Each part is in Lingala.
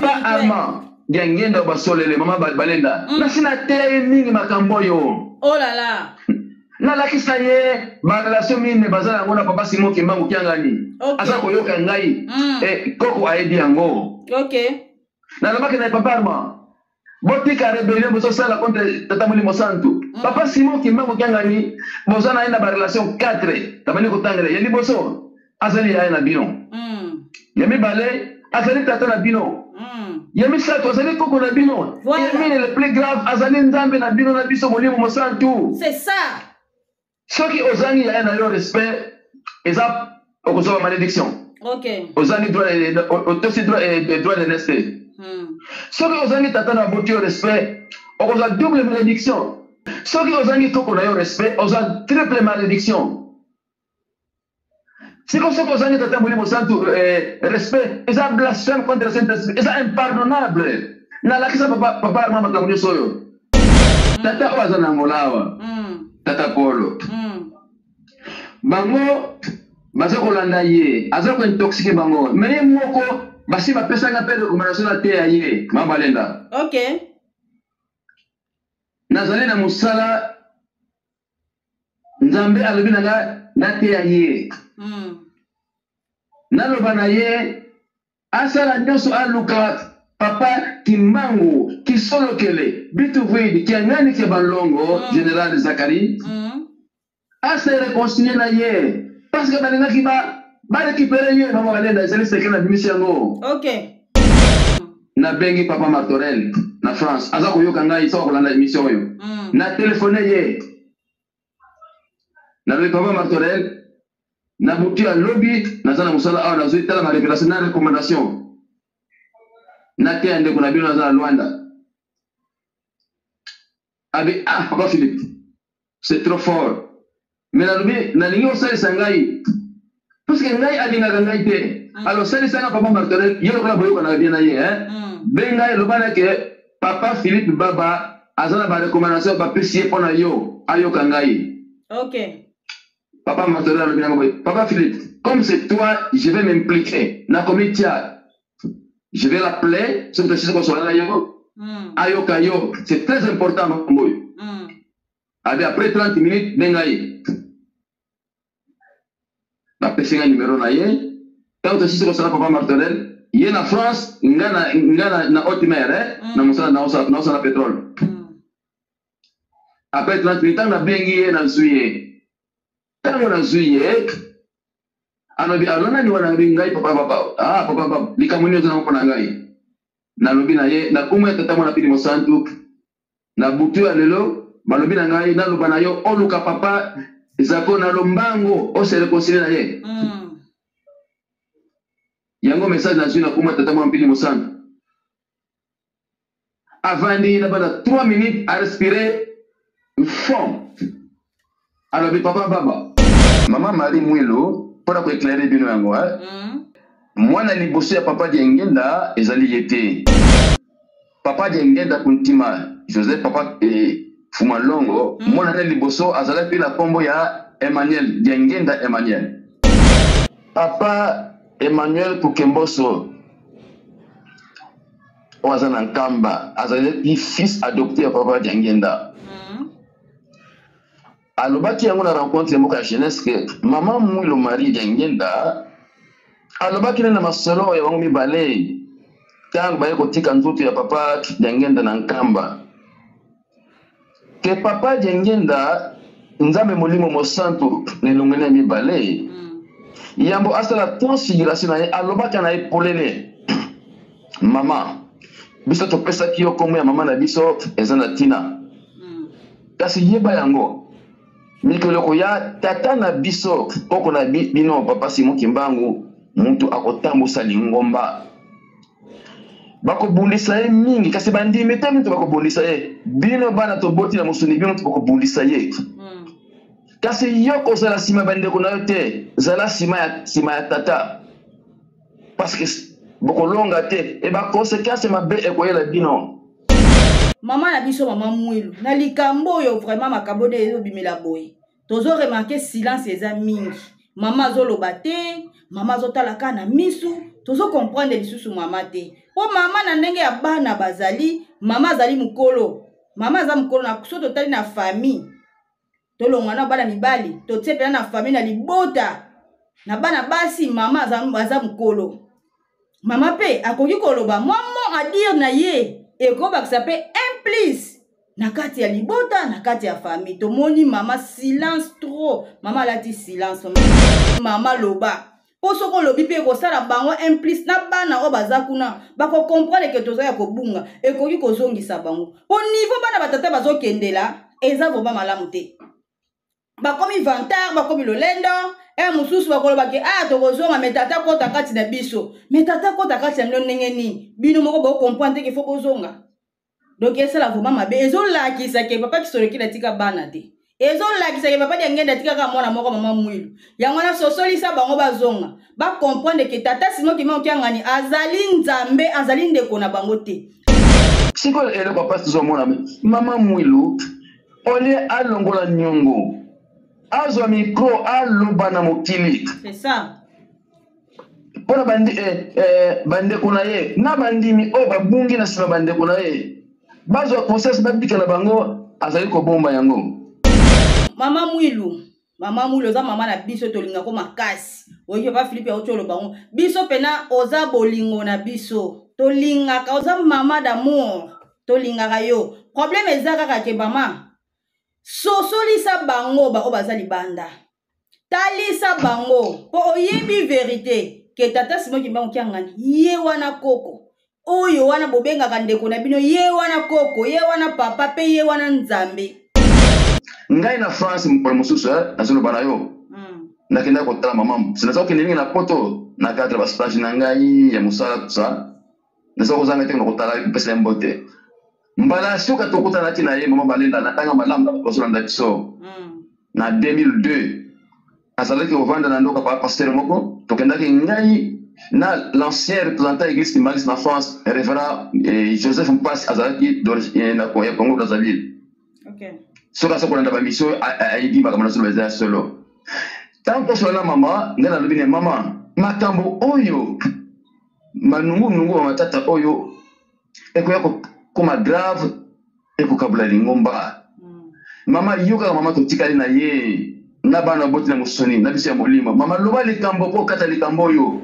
Papa Armand Diangienda basolele mama Balenda. Nasi nateya ye mingi makambo oyo. Oh là là. Nalakisa ye ba relation mine baza yango na papa Simon Kimbangu Kiangani. Aza koyoka ngai. Eh, koko ayebi yango. Nalobaki na ye, papa Armand, botika rebellion bozosala contre tata Molimo Santu. Papa Simon Kimbangu Kiangani boza na ye na ba relation 4. Nabandi kotangela ya liboso azali yaya na bino. Ya mibale azali tata na bino. Ya misato azali koko na bino. Ya mine, le plus grave, azali Nzambe na bino na biso, Molimo Mosantu. C'est ça. Soki ozangi yaya na yo respect, eza okozwa ba malédiction. Ozangi droit, otosi droit d'aînesse te. Soki ozangi tata na boti yo respect, okozwa double malédiction. Soki ozangi koko na yo respect, ozwa triple malédiction. Siko soki ozangi tata Molimo Santu respect, eza blasphème contre le Saint-Esprit, eza impardonnable. Nalakisa papa Armand makambo nyonso oyo. Tata oyo aza na Angola awa, tata Polo, bango baza kolanda ye, aza kointoxique bango, mais ye moko basi bapesanga mpe recommandation na te ya ye mama Balenda. Nazali na mosala, Nzambe alobi na nga nateya ye. Naloba na ye asala nyonso aluka papa Kimbangu Kisolokele Bituvuidi Kiangani Kia Balongo, Général Zacharie, ase réconcilier na ye parce que balingaki ba barécupérer ye. Mama Balenda, ezali secret na bimisi yango. Nabengi papa Martorel na France, aza koyoka ngai soki akolanda émission oyo. Na telefone ye, nalobi: "Papa Martorel, na butu ya lobi naza na mosala awa, nazwi tala ba révélation na recommandation nateya ndeko na bino aza na Luanda." Abi: "Ah, papa Philippe, c'est trop fort, mais nalobi nalingi osalisa ngai parce que ngai alingaka ngai te. Alors salisa nga papa Martorel, ye lokola boyokanaka bien na ye, hein? Benga ye, loba na ke papa Philippe Baba aza na barecommandation bapesi ye mpo na yo, ayoka ngai." Papa Martorel alobi nango boye: "Papa Philippe, comme c'est toi, je vais m'impliquer, nakomi tia, je vais l'appeler soki tosisi kosola na yo, ayoka yo, c'est très important makambo oyo." Abi: "Après 30 minutes, benga ye." Bapesi ngai numero na ye. Ntango tosisi kosala papa Martorel, ye na France, nga na haute mer, eh? Na mosala naosala pétrole. Après 30 minutes, ntango nabengi ye, nazwi ye. Ntango nazwi ye, alobi: "Alo, nani wana?" Alobi: "Ngai papa papa." "Ah, papa papa, likambo nini ozango mpo na ngai?" Nalobi na ye: "Na kombo ya tata, mwana, pili mosantu, na butu ya lelo balobi na ngai naloba na yo oluka papa Zako na lombango, ose réconcilie na ye." Yango message nazwi na kombo ya tata, mwana, mpili mosantu. Avandi na bana 3 minutes, arespire fond, alobi: "Papa Baba." Mama Marie Mwilo, mpona koéclairer bino yango, eh? Mwana liboso ya papa Diengenda ezali ye te. Papa Diengenda Kuntima Joseph, papa Fumalongo, mwana ne liboso azalaki na nkombo ya Emmanuel Diengenda Emmanuel. Papa Emmanuel Kukemboso oyo aza na Nkamba azalaki fils adopté ya papa Diangenda. Alobaki yango na rencontre moko ya jeunesse ke mama Mwilo Marie Diangenda alobaki nde na masolo ya bango mibale ntango baye kotika nzoto ya papa Diangenda na Nkamba, ke papa Diangenda, Nzambe Molimo Mosantu na elongoli ya mibale, yambo asala transfiguration na ye, alobaka na ye polele: "Mama, biso topesaki yo nkombo ya mama na biso, eza na ntina, kasi yeba yango, mikolo koya, tata na biso, koko na bino, papa Simon Kimbangu, mutu akotambusa lingomba. Bakobundisa ye mingi, kasi bandimi te mutu bakobundisa ye. Bino bana toboti na mosuni, bino mutu bakobundisa ye. Kasi yo kozala nsima bandeko na yo te, zala nsima ya tata, parce que bokolonga te e baconséquence mabe ekoyela bino." Mama na biso, mama Mwilu, na likambo oyo vraiment, makambo nde ezobimela boye, tozoremarquer silence eza mingi. Mama azoloba te, mama azotala kaka na misu. Tozo comprendre lisusu mama te, mpo mama na ndenge ya bana bazali, mama azali mokolo, mama aza mokolo na so totali na famille, tolongwa na bana mibali, totie mpena na famille, na libota na bana basi, mama aza mokolo. Mama mpe akoki koloba mwa mot à dire na ye, ekobakisa mpe un plus na kati ya libota, na kati ya famille. Tomoni mama silence trop, mama alati silence. Mama loba, mpo soki olobi mpe ekosala bango un plus na bana oyo baza kuna, bakokomprendre ke toza ya kobunga, ekoki kozongisa bango mpo niveau bana batata bazokendela eza vraiment malamu te. Bakomi vantard, bakomi lolendo e mosusu bakoloba ke ah, tokozonga, me tata kota kati na biso, me tata kota kati na bino ndenge nini? Bino moko bocomprendre te ke fo bozonga. Donc esala vraiment mabe, ezolakisa ke papa Kisolokele atika bana te, ezolakisa ke papa Diangenda atika kaka mwana moko, mama Mwilu. Yango wana sosolisa bango bazonga, bacomprendre ke tata Simon Kimbangu Kiangani azali Nzambe, azali ndeko na bango te. Sikoyo eloko ya mpasi, tozomona mama Mwilu, olie alongola niongo, azwa micro, aloba na mokili C'est ça. mpona bandeko na ye na bandimi oyo babungi na nsima, bandeko na ye bazwa conscience, babika na bango. Azali kobomba yango. Mama Mwilu, mama Mwilu, oza mama na biso, tolingako makasi. Oyoki papa Philippe auti oloba ngo, biso mpena oza bolingo na biso, tolingaka, oza mama d'amour, tolingaka yo. Problème eza kaka ke mama, sosolisa bango baoyo baza libanda, talisa bango, mpo oyebi vérité ke tata Simon Kimbangu Kiangani ye wana koko oyo wana bobengaka ndeko na bino, ye wana koko, ye wana papa, mpe ye wana Nzambe. Ngai na France, mokolo mosusu, nazoloba na yo, nakendaki kotala mama. Naza kokende mingi na Poto na cadre bastage na ngai ya mosala, tusa naza kozanga te na kotala, kopesa ye mbote. Mbala soki tokutanaki na ye, mama Balela, natanga malamu na bato bazolanda biso, na 2002 azalaki kovanda na ndoka papa pasteur moko. Tokendaki, ngai na l'ancien représentant église kimbanguiste na France, révérend Joseph Mpasi, azalaki na ya Congo Brazzaville. Soki aza kolanda bamission, ayebi makambo na solo, eza ya solo. Ntango tosola na mama, ngai nalobi ne mama, makambo oyo manungunungu ya matata oyo ekoya kokoma grave, ekokabula lingomba. Mama, yo kaka mama totikali na ye na bana oboti na mosuni na biso ya molimo. Mama, loba likambo mpo okata likambo oyo.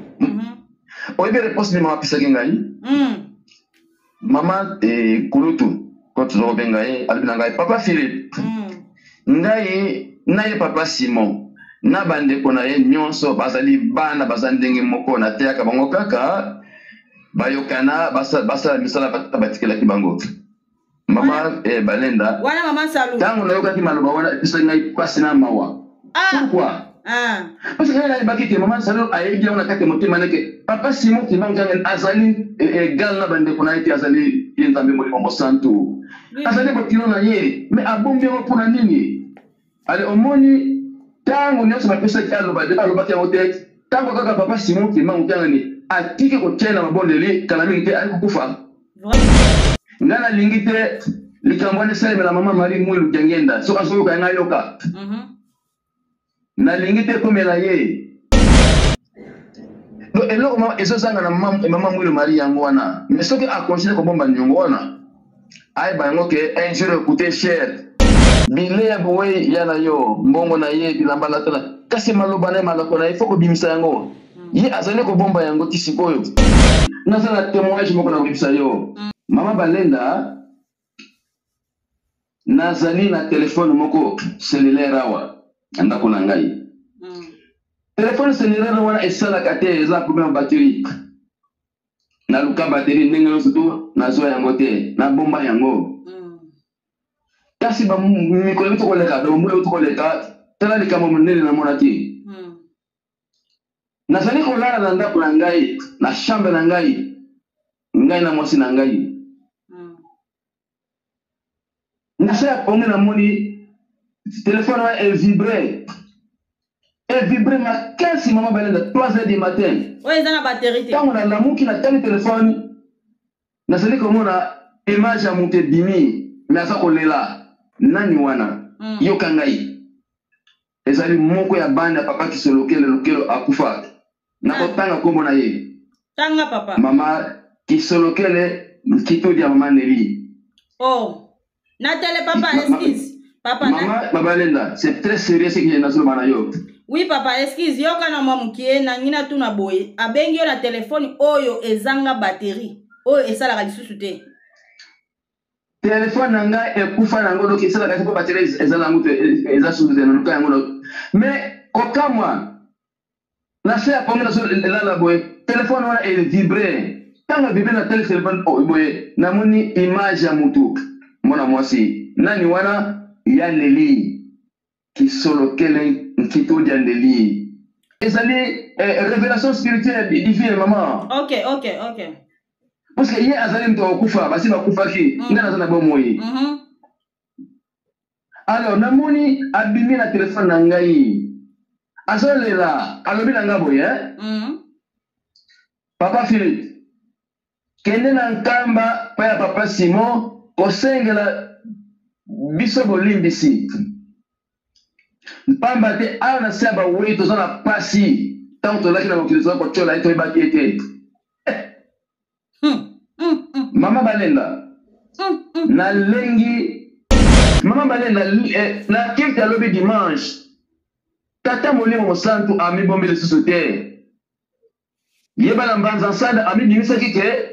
Oyebi réponse nini mama apesaki ngai? Mama kulutu ko toza kobenga ye, alobi na ngai: "Papa Philippe, ngai na ye papa Simon na bandeko na ye nyonso bazali bana, baza ndenge moko. Nateyaka bango kaka bayokana, basala misala batikelaki bango." Mama Balenda, wana mama Salu. Ntango nayokaki maloba wana, epesaki ngai mpasi na mawa. Pourquoi? Parce que ngai nayebaki te mama Salu ayebi yango na kati ya motema neke papa Simon Kimbangu azali égal na bandeko na ye te, azali ye Nzambe Molimo Mosantu, azali bokilo na ye, mais abombi yango mpona nini? Ale omoni, ntango nyonso bapesaki aloba, alobaki yango te. Ntango kaka papa Simon Kimbangu Kiangani atiki kotia na mabondeli, kala mingi te ayi kokufa. Ngai nalingi te likambo wana esalemela mama Marie Mwilu Diangenda. Soki azoyoka ye, ngai yoka, nalingi te ekomela ye. Donc eloko mama ezozanga na mama Mwilu Marie yango wana. Mais soki acontinue kobomba niongo wana, ayeba yango ke un jour ekute cher. Bileya boye ya na yo, mbongo na ye, bilamba latala, kasi maloba na ye, malako na ye, fo kobimisa yango. Ye azali kobomba yango ti sikoyo. Naza na témoignage moko na koyebisa yo, mama Balenda. Nazali na telefone moko cellulaire awa na ndako na ngai. Telefone cellulaire wana esalaka te, eza problème ya batterie. Naluka batterie ndenge nyonso to nazwa yango te, nabomba yango. Kasi mikolo euti koleka, bambula euti koleka, tala likambo monene namonaki. Nazali kolala na ndako na ngai, na chambre na ngai, ngai na mwasi na ngai. Na se ya pongi, namoni telefone wana evibre, evibre makasi, mama Balenda, 3 heures du matin. Oyo eza na batterie te. Ntango nalamuki, natali telefone, nazali komona image ya moto ebimi, me aza kolela. Nani wana? Yoka ngai, ezali moko ya bana ya papa Kisolokele Lukelo akufa. Nakotanga nkombo na ye. Tanga papa. Mama Kisolokele Kitodi ya mama Nelly. Oh. Na tele papa, excuse. Papa, mama, na... Babalenda, c'est très sérieux ce que nazoloba na yo. Oui papa, excuse, yoka na mwa mokie na ngi natuna boye. Abengi yo na telefone oyo ezanga batterie, oyo esalaka lisusu te. Telefone na ngai ekufa na yango donc esalaka te mpo batterie eza na yango te eza susu te naluka yango mais kokamwa na se ya pongi nazo lala boye telefone wana e vibre ntango evibre na tele telefone boye namoni image ya mutu mwana mwasi nani wana ya Nelly kisolokele nkitodi ya Nelly ezali eh, révélation spirituelle divine maman. Ok. Parce que ye azali moto akokufa basi bakufaki ngai naza na bomoi. Alors namoni abimi na telefone na ngai azolela alobi na ngai boye Papa Philippe kende na Nkamba pa ya papa Simon kosengela biso bolimbisi mpamba te awa na se ya bawei toza na pasi ntango tozalaki na mokili toza kotyola ye toyebaki ye te. Mama Balenda nalengi mama Balenda eh, na culte alobi dimanche tata molimo mosantu amibombi lisusu te yeba na mbanza nsanda amibimisaki ke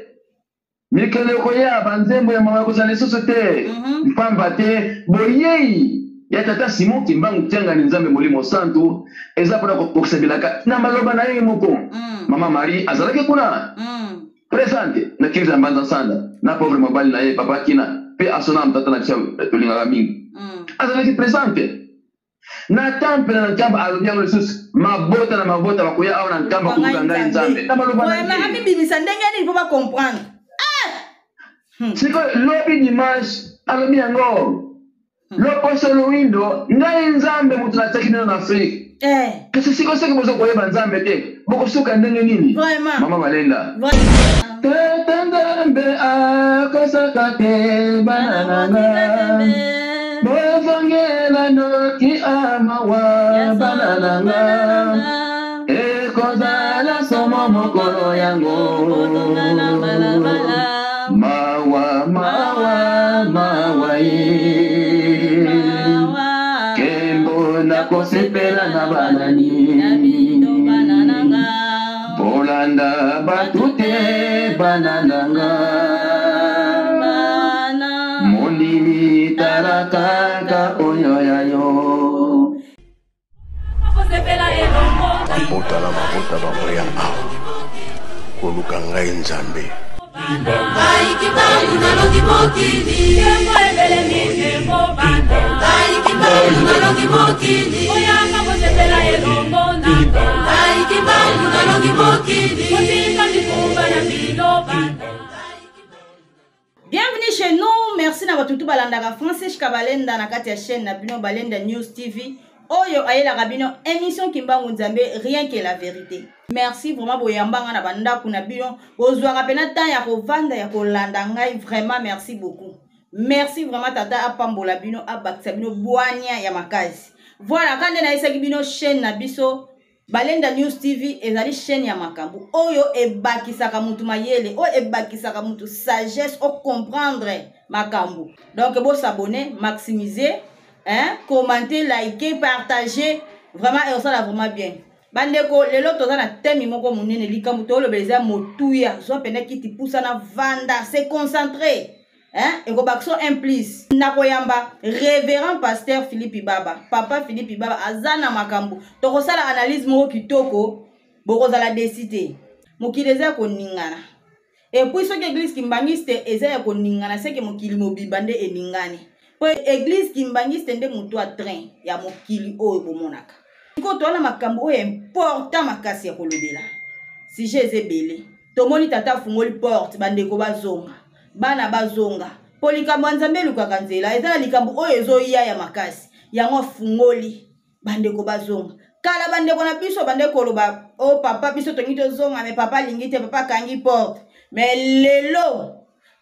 mikolo ekoya banzembo ya mawa ekozala lisusu te mpamba te boyei ya tata Simon Kimbangu Kiangani Nzambe Molimo Santu eza mpona kokokisa bilaka na maloba na ye moko. Mama Marie azalaki kuna presente na crise ya Mbanza Nsanda na pauvre mobali na ye papa Kina mpe asona tata na biso tolingaka mingi. Azalaki presente na temple na Nkamba alobi yango lisusu mabota na mabota bakoya awa na Nkamba koluka ngai Nzambe na maloba na ye. Amibimisa ndenge nini mpo ba comprendre? Sikoyo lobi dimanche alobi yango loposo lowindo ngai Nzambe moto natiaki bino na Afrique. Kasi sikoyo soki bozo koyeba Nzambe te bokosuka ndenge nini? Mama Balenda. Tata Nzambe akosaka te bana na nga bozongela noki amawa bana na nga ekozala somo mokolo yango mawa mawa mawa ye kembo nakosepela na banani bolanda bato te bana na nga mondimi tala kaka oyo ya yo mabota na mabota bakoya awa koluka ngai Nzambe. Ngai Kimbangu nalongi mokili. Ngai Kimbangu nalongi mokili. Ngai Kimbangu nalongi mokili. Bienvenue chez nous. Merci na batutu balandaka Francis Kabalenda na kati ya chaîne na bino Balenda News TV. Oyo ayelaka bino émission Kimbangu Nzambe rien que la vérité. Merci vraiment boyambanga na bandaku na bino. Bozwaka pena temps ya kovanda ya kolanda ngai vraiment merci beaucoup. Merci vraiment tata apambola bino abakisa bino bwania ya makasi. Voilà kande nayesaki bino chaîne na biso Balenda News TV ezali chaîne ya makambo oyo ebakisaka mutu mayele, oyo ebakisaka mutu sagesse o comprendre makambo. Donc bo s'abonner, maximiser, hein, commenter, liker, partager, vraiment et ça vraiment bien. Bandeko lelo toza na thème moko monene likambo tolobela eza motuya, zwa pena kiti pusana vanda, se concentrer. Hein, ekobakisa un plus nakoyamba révérend pasteur Philippe Ibaba. Papa Philippe Ibaba aza na makambo, tokosala analyse moko kitoko, bokozala desi te. Mokili eza ya koningana. Et puis soki église kimbangiste eza ya koningana, seke mokili mobimba nde eningani. Po église kimbangiste nde moto ya train ya mokili oyo bomonaka. Sikoyo toza na makambo oyo important makasi ya kolobela. Sujet eza ebele. Tomoni tata afungoli porte, bandeko bazonga, bana bazonga. Po likambo ya Nzambe elukaka nzela, eza na likambo oyo ezoya ya makasi. Yango afungoli, bandeko bazonga. Kala bandeko na biso bande koloba, oh papa biso tongi tozonga, mais papa alingi te, papa akangi porte. Mais lelo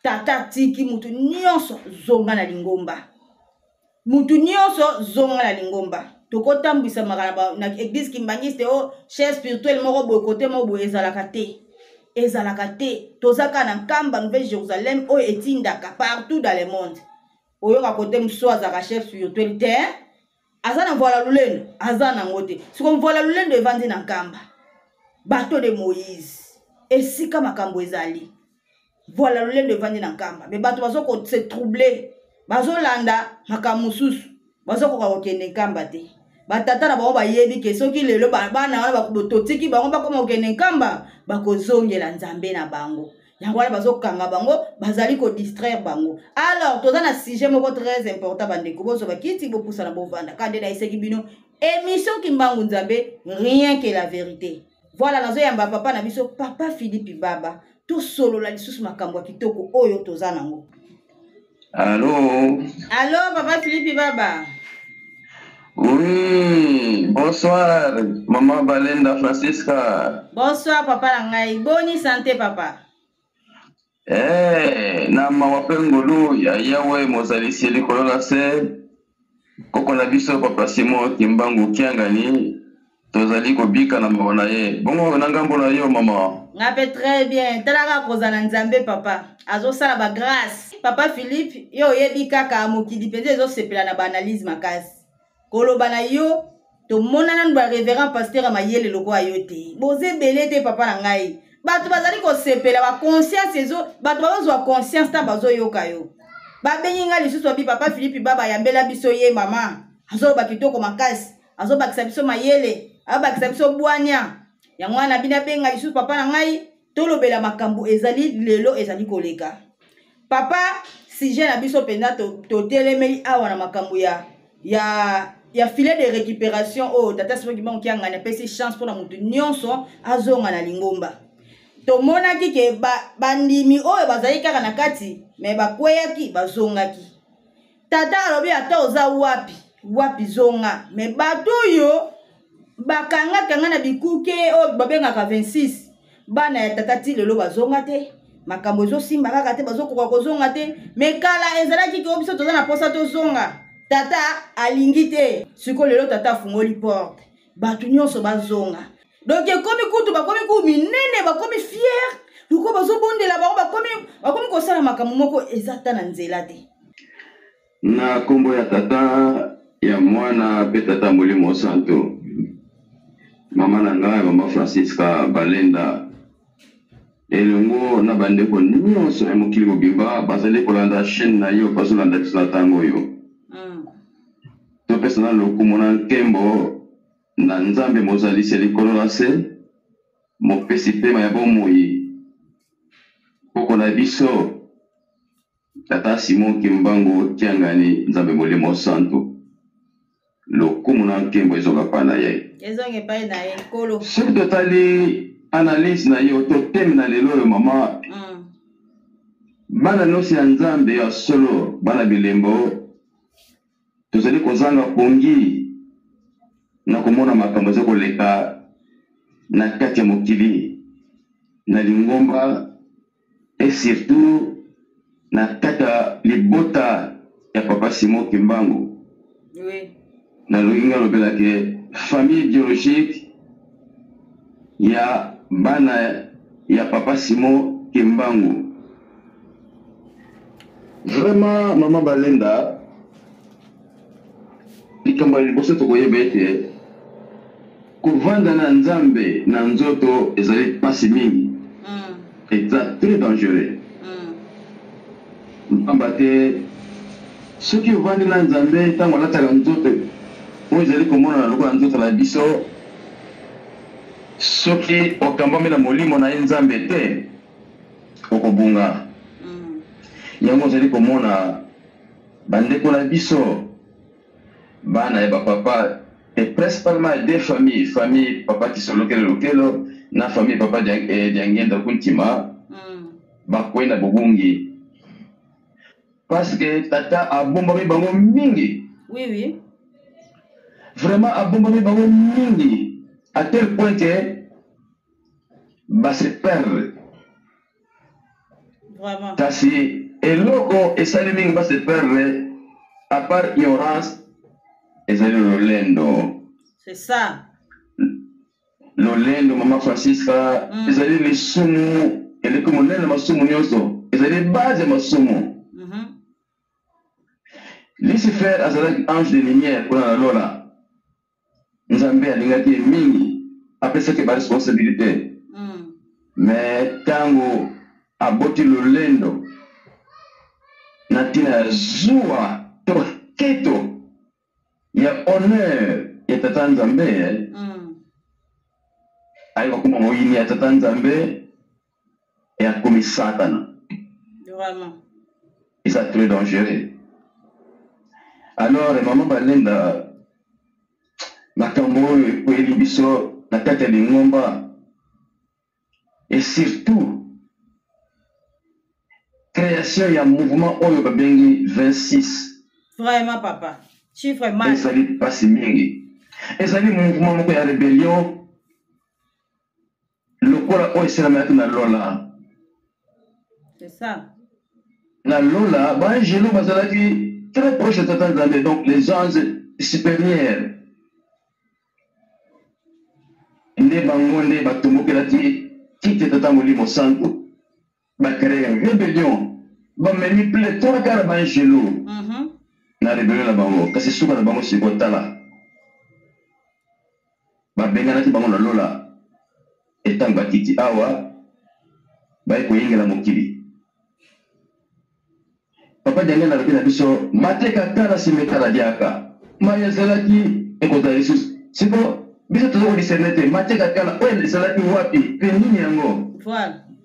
tata atiki mutu nyonso zonga na lingomba. Mutu nyonso zonga na lingomba. Tokotambwisamaka na église kimbangiste o chef spirituel moko boye kote moko boye ezalaka te. Ezalaka te. Toza kaka na Nkamba, Nouvelle Jérusalem oyo etindaka partout dans le monde. Oyoka kote mosusu azalaka chef spirituel te, hein? Aza na mvola lulendo, aza nango te. Siko mvola lulendo evandi na Nkamba, bateau de Moïse, esika makambo ezali. Voilà lolendo evandi na Nkamba, mais bato bazo ko se troubler, bazolanda makambo mosusu, bazokoka kokende Nkamba te. Batata na bango bayebi ke soki lelo bana wana totiki bango bakoma kokende Nkamba, bakozongela Nzambe na bango. Yango wana bazokanga bango, bazali kodistraire bango. Alors toza na sujet moko très important, bandeko, bozwa bakiti, bopusana, bovanda. Kaka nde nayesaki bino émission Kimbangu Nzambe, rien que la vérité. Voilà, nazoyamba papa na biso, papa Philippe Baba, tosolola lisusu makambo ya kitoko oyo toza nango. Allô? Allô, papa Philippe Baba. Oui, bonsoir, maman Balenda Francisca. Bonsoir, papa na ngai. Boni santé, papa? Eh, na mawa pe ngolu ya Yahweh mozalisi likolo na se, koko na biso papa Simon Kimbangu Kiangani, tozali kobika na mawa na ye. Bongo na ngambo na yo mama? Nga pe très bien. Tala kaka kozala Nzambe papa. Azosala ba grâce. Papa Philippe, yo oyebi kaka mokili mpenza ezosepela na ba analyse makasi. Koloba na yo, tomona nanu ba révérend pasteur ya mayele lokola yo te. Boza ebele te papa na ngai. Bato bazali kosepela, ba conscience ezo, bato bazozwa conscience ntango bazoyoka yo. Babengi ngai lisusu babi papa Philippe Baba yambela biso ye mama. Azoloba kitoko makasi. Azobakisa biso mayele, azobakisa biso bwania. Yango wana bino abenga lisusu papa na ngai, tolobela makambo ezali lelo ezali koleka. Papa, sujet na biso mpenza totelemeli awa na makambo ya filet de récupération oyo tata Simon Kimbangu Kiangani apesi chance mpona motu nyonso azonga na lingomba. Tomonaki ke bandimi oyo bazali kaka na kati, me bakweyaki, bazongaki. Tata alobi ata oza wapi, wapi zonga. Me bato oyo bakangakanga na bikuke oyo babengaka 26, bana ya tata ti lelo bazonga te, makambo ezosimba kaka te, bazokoka kozonga te. Me kala ezalaki ke biso toza na posa tozonga, tata alingi te. Sikoyo lelo tata afungoli porte, bato nyonso bazonga. Donc ekomi kutu, bakomi kutu minene, bakomi fier, loko bazobondela bango, bakomi kosala makambo moko eza ata na nzela te. Na kombo ya tata, ya mwana pe tata Molimo Santo, mama na ngai mama Francisca Balenda elongo na bandeko nyonso ya mokili mobimba bazali kolanda chaîne na yo, bazolanda biso na ntango oyo. Topesa na lokumu na nkembo na Nzambe mozalisi ya likolo na se, mopesi pema ya bomoi, koko na biso tata Simon Kimbangu Kiangani, Nzambe Molimo Santo, lokumu na nkembo ezonga epai na ye. Ezonga epai na ye, Nkolo. Soki totali analyse na yo to thème na lelo oyo mama, bana nyonso ya Nzambe ya solo, bana bilembo, tozali kozanga pongi na komona makambo eza koleka na kati ya mokili, na lingomba et surtout na kati ya libota ya papa Simon Kimbangu. Nalobi nga lobelake famille biologique ya bana ya papa Simon Kimbangu. Vraiment mama Balenda, likambo ya liboso tokoyeba ete kovanda na Nzambe na nzoto ezali pasi mingi. Eza très dangereux. Pamba te soki ovandi na Nzambe ntango alataka nzoto oyo ezali komonana lokola nzoto na biso, soki okambami na molimo na ye Nzambe te, okobunga. Yango ozali komona bandeko na biso bana ya bapapa et principalement ya deux familles, famille papa Kisolokele Lokelo na famille papa Diangenda Kuntima, bakwei na bobungi parce que tata abombami bango mingi. Oui, oui. Vraiment abombami bango mingi à tel point que ba se perdre. Vraiment. Kasi eloko esali mingi ba se perdre à part ignorance ezali lolendo. C'est ça. Lolendo, mama Francisca, ezali lisumu eleki monene na masumu nyonso, ezali base ya masumu. Lucifer azalaki ange de lumière kuna na lola. Nzambe alingaki ye mingi, apesaki ba responsabilité. Mais ntango aboti lolendo na ntina ya zuwa to keto ya honneur ya tata Nzambe, aye kokoma moyini ya tata Nzambe e akomi Satana. Vraiment. Eza très dangereux. Alors mama Balenda, makambo oyo ekweli biso na kati ya lingomba, et surtout création ya mouvement oyo babengi 26. Vraiment papa, chiffre mal. Ezali mpasi mingi, ezali mouvement moko ya rébellion lokola oyo esalemaki na lola. C'est ça. Na lola, baangelo bazalaki très proche ya tata Nzambe, donc les anges supérieurs nde bango nde batombokelaki kiti tata Molimo Santu, bacrée rébellion, bamemi plus trois quarts baangelo na rébellion na bango. Kasi suka na bango sikoyo, tala, babenganaki bango na lola. Etango bakiti awa, baye koyingela mokili. Papa Diangenda alobi na biso mateka tala nsima etala diaka mai ezalaki ekozala lisusu. Siko biso toza kodiscerne te mateka kala oyo ezalaki wapi mpe nini yango.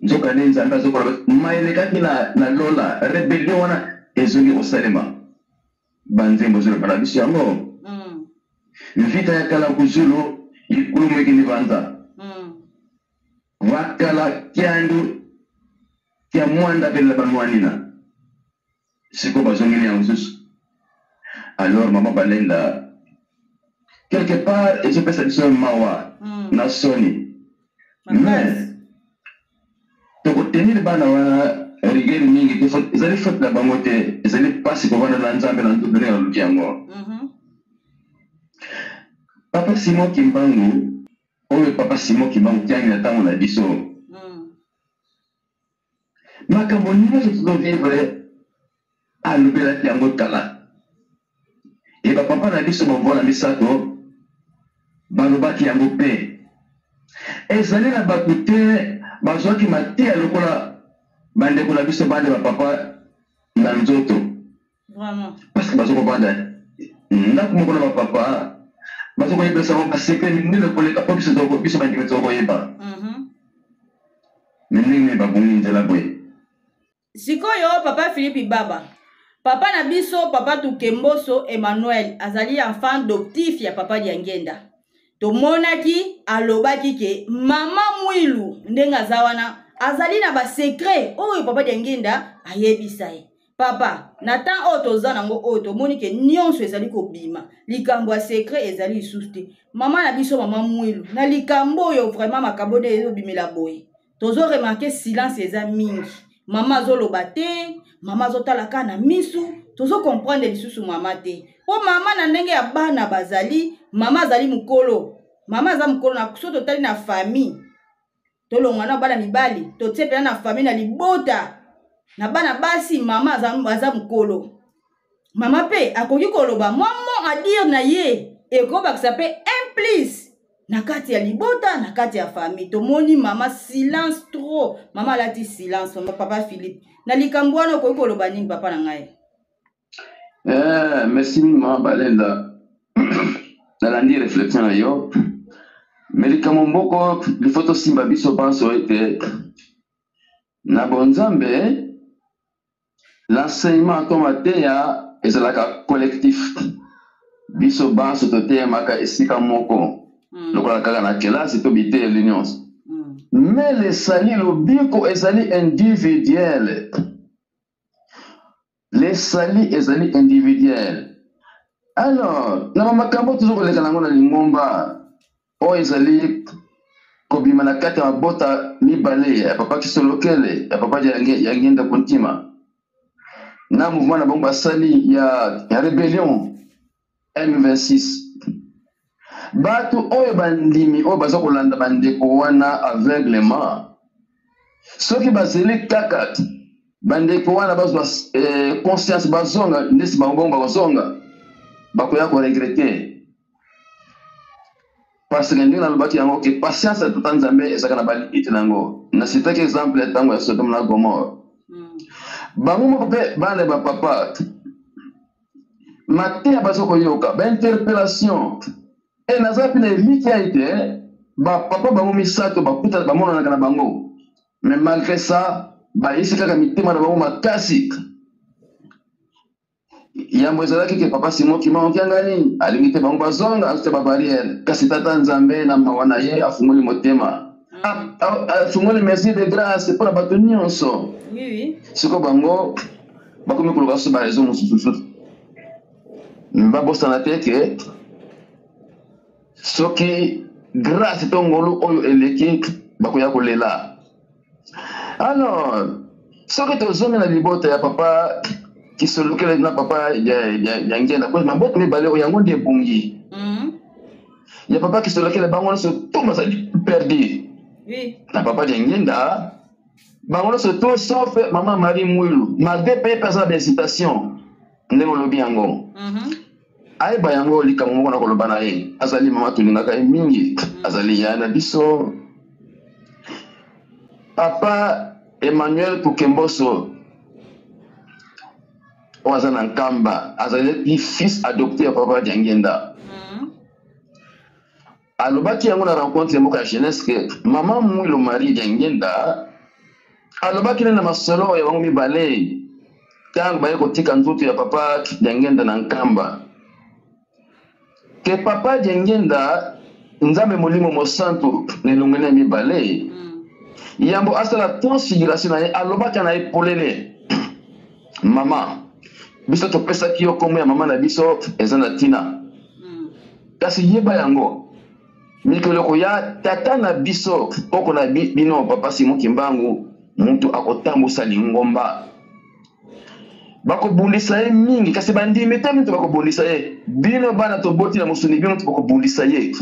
Nzoka nde Nzambe azokoloba mai elekaki na lola, rébellion wana ezongi kosalema. Banzembo ezoloba na biso yango. Mvita ya kala kuzulu ikulumu ekindi banza vakala kiandu kia mwanda pelela banwanina, sikoyo bazongeli yango lisusu. Alors mama Balenda, quelque part ezopesa biso mawa na soni, mais tokotenir bana wana rigueur mingi te. Ezali faute na bango te, ezali mpasi kovanda na Nzambe na nzoto ndenge naluki yango. Papa Simon Kimbangu oyo, papa Simon Kimbangu Kiangi na ntango na biso, makambo nyonso tozovivre alobelaki yango kala. E bapapa na biso bamvula misato balobaki yango mpe ezali na bato te bazwaki mateya lokola bandeko na biso bande bapapa na nzoto. Parce que baza kovanda ndako moko na bapapa, baza koyebisa bango basecret minene koleka mpo biso bandimi toza koyeba. Me ndenge nini babongi nzela boye? Sikoyo papa Philippe Baba, papa na biso papa Tukemboso Emmanuel azali enfant adoptif ya papa Diangenda. Tomonaki alobaki ke mama Mwilu ndenge aza wana azali na basecret oyo papa Diangenda ayebisa ye. Papa, na temps oyo toza nango oyo, tomoni ke nyonso ezali kobima, likambo ya secret ezali lisusu te. Mama na biso mama Mwilu, na likambo oyo vraiment makambo nde ezobimela boye, tozo remarke silence eza mingi. Mama azoloba te, mama azotala kaka na misu, tozo comprendre lisusu mama te. Mpo mama na ndenge ya bana bazali, mama azali mokolo, mama aza mokolo na so totali na famille, tolongwa na bana mibali, totie mpena na famille na libota na bana basi, mama aza mokolo. Mama mpe akoki koloba mwa mot à dire na ye, ekobakisa mpe un plus na kati ya libota, na kati ya famille. Tomoni mama silence trop, mama alati silence. Mama papa Philippe, na likambo wana okoki koloba nini, papa na ngai? Merci mingi mama Balenda, nalandi réflexion na yo. Me likambo moko lifo tosimba biso banso ete na bonzambe, l'enseignement to mateya ezalaka collectif. Biso banso toteyamaka esika moko, lokola kaka na kelasi to biteyeli nyonso. Mais lesali lobiko ezali individuel, lesali ezali individuel. Alors na bamakambo toza koleka nango na lingomba oyo ezali kobima na kati ya mabota mibale ya papa Kisolokele, ya papa Yangenda Kuntima, na mouvement na bango basali ya rébellion M26. Bato oyo bandimi oyo baza kolanda bandeko wana aveuglement, soki bazeli kaka bandeko wana bazwa eh, conscience bazonga ndesi bango bongo bakozonga bakoya koregrete parce que ndenge nalobaki yango ke patience ya tata nzambe ezalaka na balimite na yango na citaki exemple ya ntango ya sodome na gomore bango moko mpe bana ya bapapa mateya baza koyoka bainterpellation e naza mpe na elikya ete bapapa bango misato bakutana bamonanaka na bango mais malgré ça bayisi kaka mitema na bango makasi yambo ezalaki ke papa simon kimbangu kiangani alingi te bango bazonga azotia babarrière kasi tata nzambe na mawa na ye afungoli motema afungoli mesure de grâce mpo na bato nyonso sikoyo bango bakomi koloba so bareseau mosusu susu babosana te ke soki grâce to ngolu oyo eleki bakoya kolela alors soki tozongi na libota ya papa kisolokele na papa ya ngenda po mabota mibale oyo yango nde ebongi ya papa kisolokele bango nyonso to bazali perdu na papa ya ngenda bango nyonso to sauf mama marie mwilu malgré pe pe aza na bahésitation ndenge olobi yango ayeba yango likambo moko na koloba na ye azali mama tolingaka ye mingi azali yaya na biso papa emmanuel kukemboso oyo aza na nkamba azali fils adopté ya papa diangenda alobaki yango na rencontre moko ya jeunesse ke mama mwilo marie diangenda alobaki na masolo ya bango mibale ntango baye kotika nzoto ya papa diangenda na nkamba ke papa diangenda nzambe molimo mosantu na elongi na ye mibale yambo asala transfiguration na ye alobaka na ye polele mama biso topesaki yo nkombo ya mama na biso eza na ntina kasi yeba yango mikolo ekoya tata na biso koko na bino papa Simon Kimbangu mutu akotambusa lingomba bakobundisa ye mingi kasi bandimi te mutu bakobundisa ye bino bana toboti na mosuni bino mutu bakobundisa ye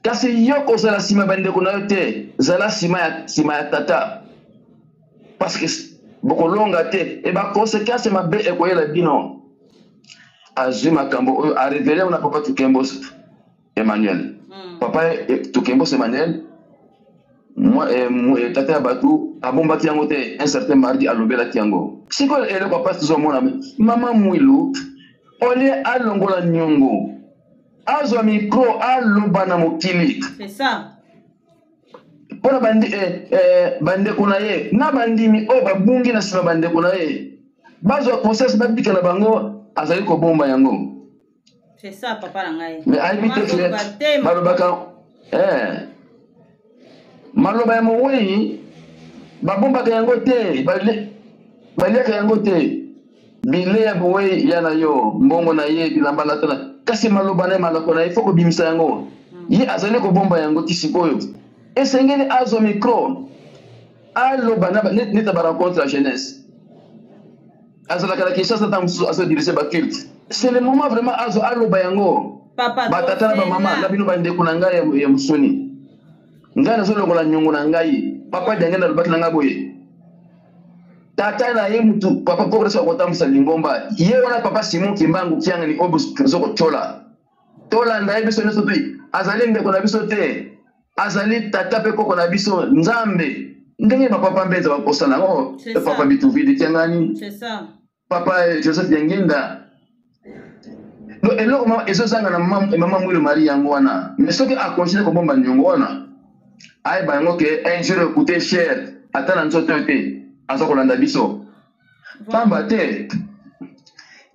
kasi yo kozala nsima bandeko na yo te zala nsima ya, nsima ya tata parce que bokolonga te e bakonsekanse mabe ekoyela bino azwi makambo oyo arevele yango na papa tukembos emmanuel papa tukembos emmanuel moi, eh, tata ya bato abombaki yango te un certain mardi alobelaki yango sikoyo eloko ya mpasi tozomona mama mwilu olie alongola nyongo azwa mikro aloba na mokili C'est ça. mpo na bandeko na ye na bandimi oyo babungi na nsima bandeko na ye bazwa conscience babika na bango azali kobomba yango C'est ça papa na ngai. Mais ayebi te ke balobaka eh, maloba ya mowei babombaka yango te baliaka yango te bile ya mowei ya na yo mbongo na ye bilamba latana kasi maloba na ye malako na ye fo kobimisa yango ye azali kobomba yango ti sikoyo esengeli azwa micro aloba neti ba rencontre ya jeunesse azalaka na Kinshasa ntango mosusu azo dirige ba culte c'est le moment vraiment azo aloba yango batata na bamama na bino bandeko na ngai ya mosuni ngai nazolongola nyongo na ngai papa diange nalobaki na ngai boye tata na ye mutu papa koko akotambwisa lingomba ye wana papa Simon Kimbangu Kiangani oyo tozo kotyola tolanda ye biso nyonso te azali ndeko na biso te azali tata mpe koko na biso nzambe ndenge bapapa mbenza bakosala yango papa bituvidi kiangani papa joseph yanginda donc eloko mama ezozanga na mama mwilo marie yango wana mais soki akontinue kobomba niongo wana ayeba yango ke un jour ekute cher ata na nzoto oyo te aza kolanda biso pamba te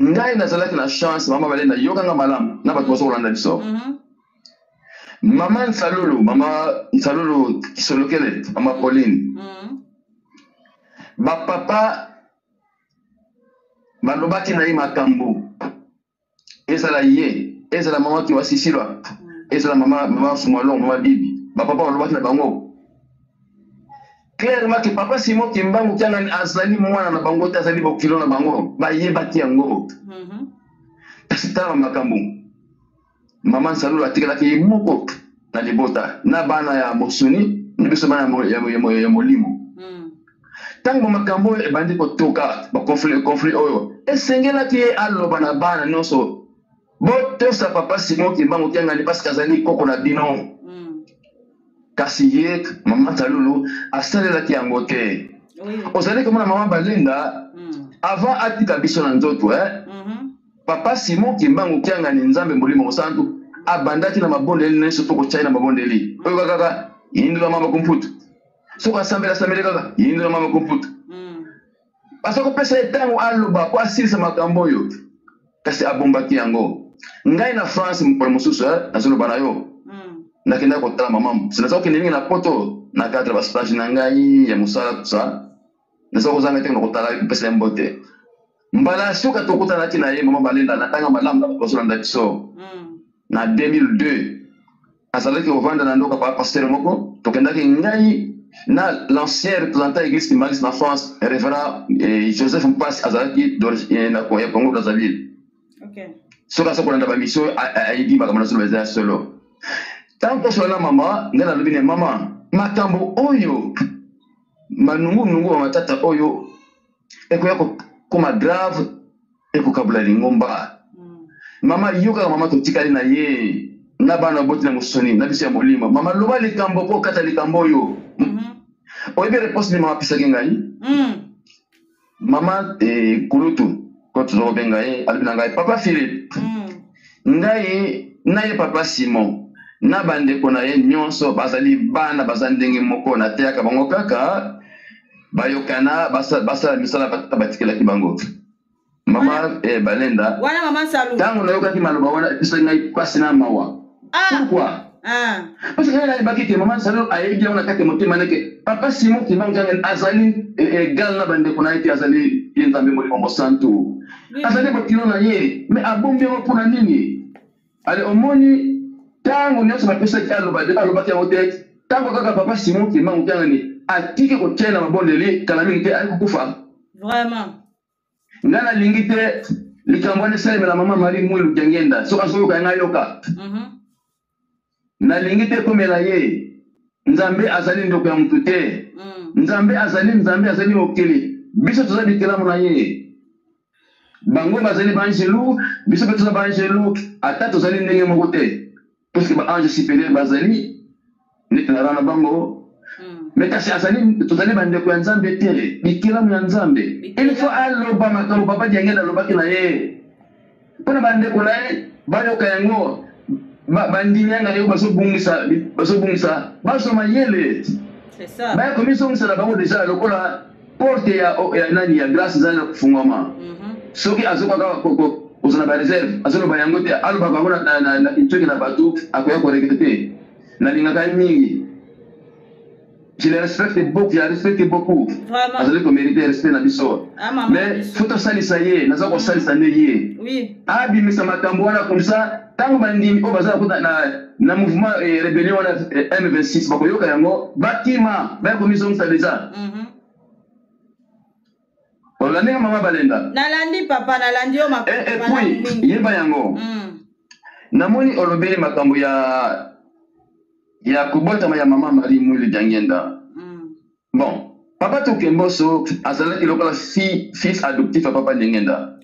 ngai nazalaki na chance mama balenda yokanga malamu na bato baza kolanda biso mama nsalulu mama nsalulu kisolokele mama pauline bapapa balobaki na ye makambo ezala ye ezala mama kiwasisilwa ezala mama mama fumalongo mama bibi bapapa balobaki na bango clairement ke papa Simon Kimbangu Kiangani azali mwana na bango te azali bokilo na bango bayebaki yango kasi tala makambo. Mama Nsalulu atikalaki ye moko na libota na bana ya mosuni na biso bana ya molimo. Ntango makambo oyo ebandi kotoka, baconflit conflit oyo esengelaki ye aloba na bana nyonso, botosa papa Simon Kimbangu Kiangani parce que azali koko na bino. Kasi ye mama Nsalulu asalelaki yango te. Ozali komona mama Balenda avant atika biso na nzoto, eh? Papa Simon Kimbangu Kiangani, Nzambe Molimo Mosantu, abandaki na mabondeli na ye, soki tokotya ye na mabondeli oyo kaka yindula mama kumputu, soki asambeli asambeli kaka yindula mama kumputu, baza kopesa ye ntango aloba mpo asilisa makambo oyo, kasi abombaki yango. Ngai na France mokolo mosusu, nazoloba na yo, nakendaki kotala mama. Naza kokende mingi na poto na cadre ba stage na ngai ya mosala, tusa naza kozanga te na kotala, kopesa ye mbote. Mbala ya suka tokutanaki na ye, mama Balenda, natanga malamu na bato bazolanda biso, na 2002 azalaki kovanda na ndoka pa pasteur moko. Tokendaki ngai na l'ancien représentant église kimbanguiste na France, révérend Joseph Mpasi, azalaki na ya Congo Brazzaville. Soki aza kolanda bamission, ayebi makambo nazoloba eza ya solo. Ntango tosola na mama, ngai nalobi ne mama, makambo oyo manungunungu ya matata oyo ekoya kokoma grave, ekokabula lingomba. Mama, yo kaka mama totikali na ye na bana oboti na mosuni na biso ya molimo. Mama, loba likambo mpo okata likambo oyo. Oyebi réponse nini mama apesaki ngai? Mama kulutu ko toza kobenga ye, alobi na ngai: "Papa Philippe, ngai na ye papa Simon na bandeko na ye nyonso bazali bana, baza ndenge moko. Nateyaka bango kaka bayokana, basala misala batikelaki bango." Mama Balenda, wana mama Salu. Ntango nayokaki maloba wana, epesaki ngai mpasi na mawa. Pourquoi? Parce que ngai nayebaki te mama Salu ayebi yango na kati ya motema neke papa Simon Kimbangu Kiangani azali égal na bandeko na ye te. Azali ye Nzambe Molimo Mosantu, azali bokilo na ye, mais abombi yango mpona nini? Ale omoni, ntango nyonso bapesaki aloba, alobaki yango te. Ntango kaka papa Simon Kimbangu Kiangani atiki kotia na mabondeli, kala mingi te ayi kokufa. Ngai nalingi te likambo wana esalemela mama Marie Mwilu Diangienda. Soki azoyoka ye, ngai yoka, nalingi te ekomela ye. Nzambe azali ndeko ya motu te. Nzambe azali Nzambe, azali mokili, biso toza bikelamu na ye. Bango bazali baangelu, biso mpe toza baangelu, ata tozali ndenge moko te, puisque baange supérieur bazali neti na rang na bango. Mais kasi azali, tozali bandeko ya Nzambe te, bikelamu ya Nzambe. Il faut aloba makambo papa Diangenda alobaki na ye mpona bandeko na ye bayoka yango, bandimi yanga yo bazobungisa, bazwa mayele, baya komizongisa na bango déjà lokola porte ya nani ya grâce ezali na kofungwama. Soki azoka kaka kozala na baréserve, azoloba yango te, alobaka yango na kintoki na bato, akoya koregretter. Nalingaka ye mingi, je le respecte beaucoup, je la respecte beaucoup. Azali komérite respect na biso, mais faut tosalisa ye. Naza kosalisa nde ye abimisa makambo wana, comme ça ntango bandimi oyo baza na mouvement rébellion wana M26 bakoyoka yango, bakima, baya komizongisa déjà. Olandi nga, mama Balenda? Nalandi, papa, nalandi yo. Et puis yeba yango, namoni olobeli makambo ya kobotama ya mama Marie Mwilu Diangienda. Bon, papa Tokemboso azalaki lokola fils adoptif ya papa Diangienda.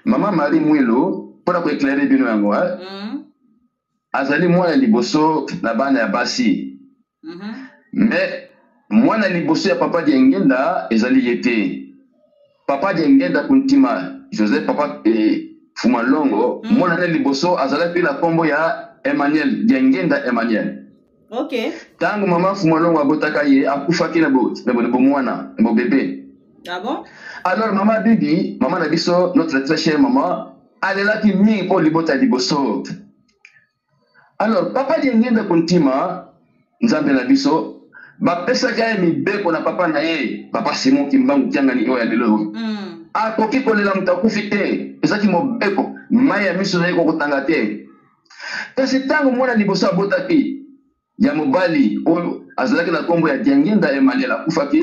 Mama Marie Mwilu, mpona koéclairer bino yango, azali mwana liboso na bana ya basi. Mais mwana liboso ya papa Diangienda ezali ye te. Papa Diangienda Kuntima Joseph, papa Fumalongo, mwana na liboso azalaki na nkombo ya Emmanuel Diangienda Emmanuel. Ntango mama Fumalongo abotaka ye, akufaki na bomwana, na bobebe. Ah bon? Alors mama Bibi, mama na biso, notre très chère mama, alelaki mingi mpo libota ya liboso. Alors papa Diangienda Kuntima, Nzambe na biso, bapesaki ye mibeko na papa na ye, papa Simon Kimbangu Kiangani oyo ya lelo. Akoki kolela moto akufi te, ezalaki mobeko, mai ya miso na ye kokotanga te. Kasi ntango mwana liboso abotaki ya mobali oyo azalaki na nkombo ya Diangienda Emmanuel akufaki,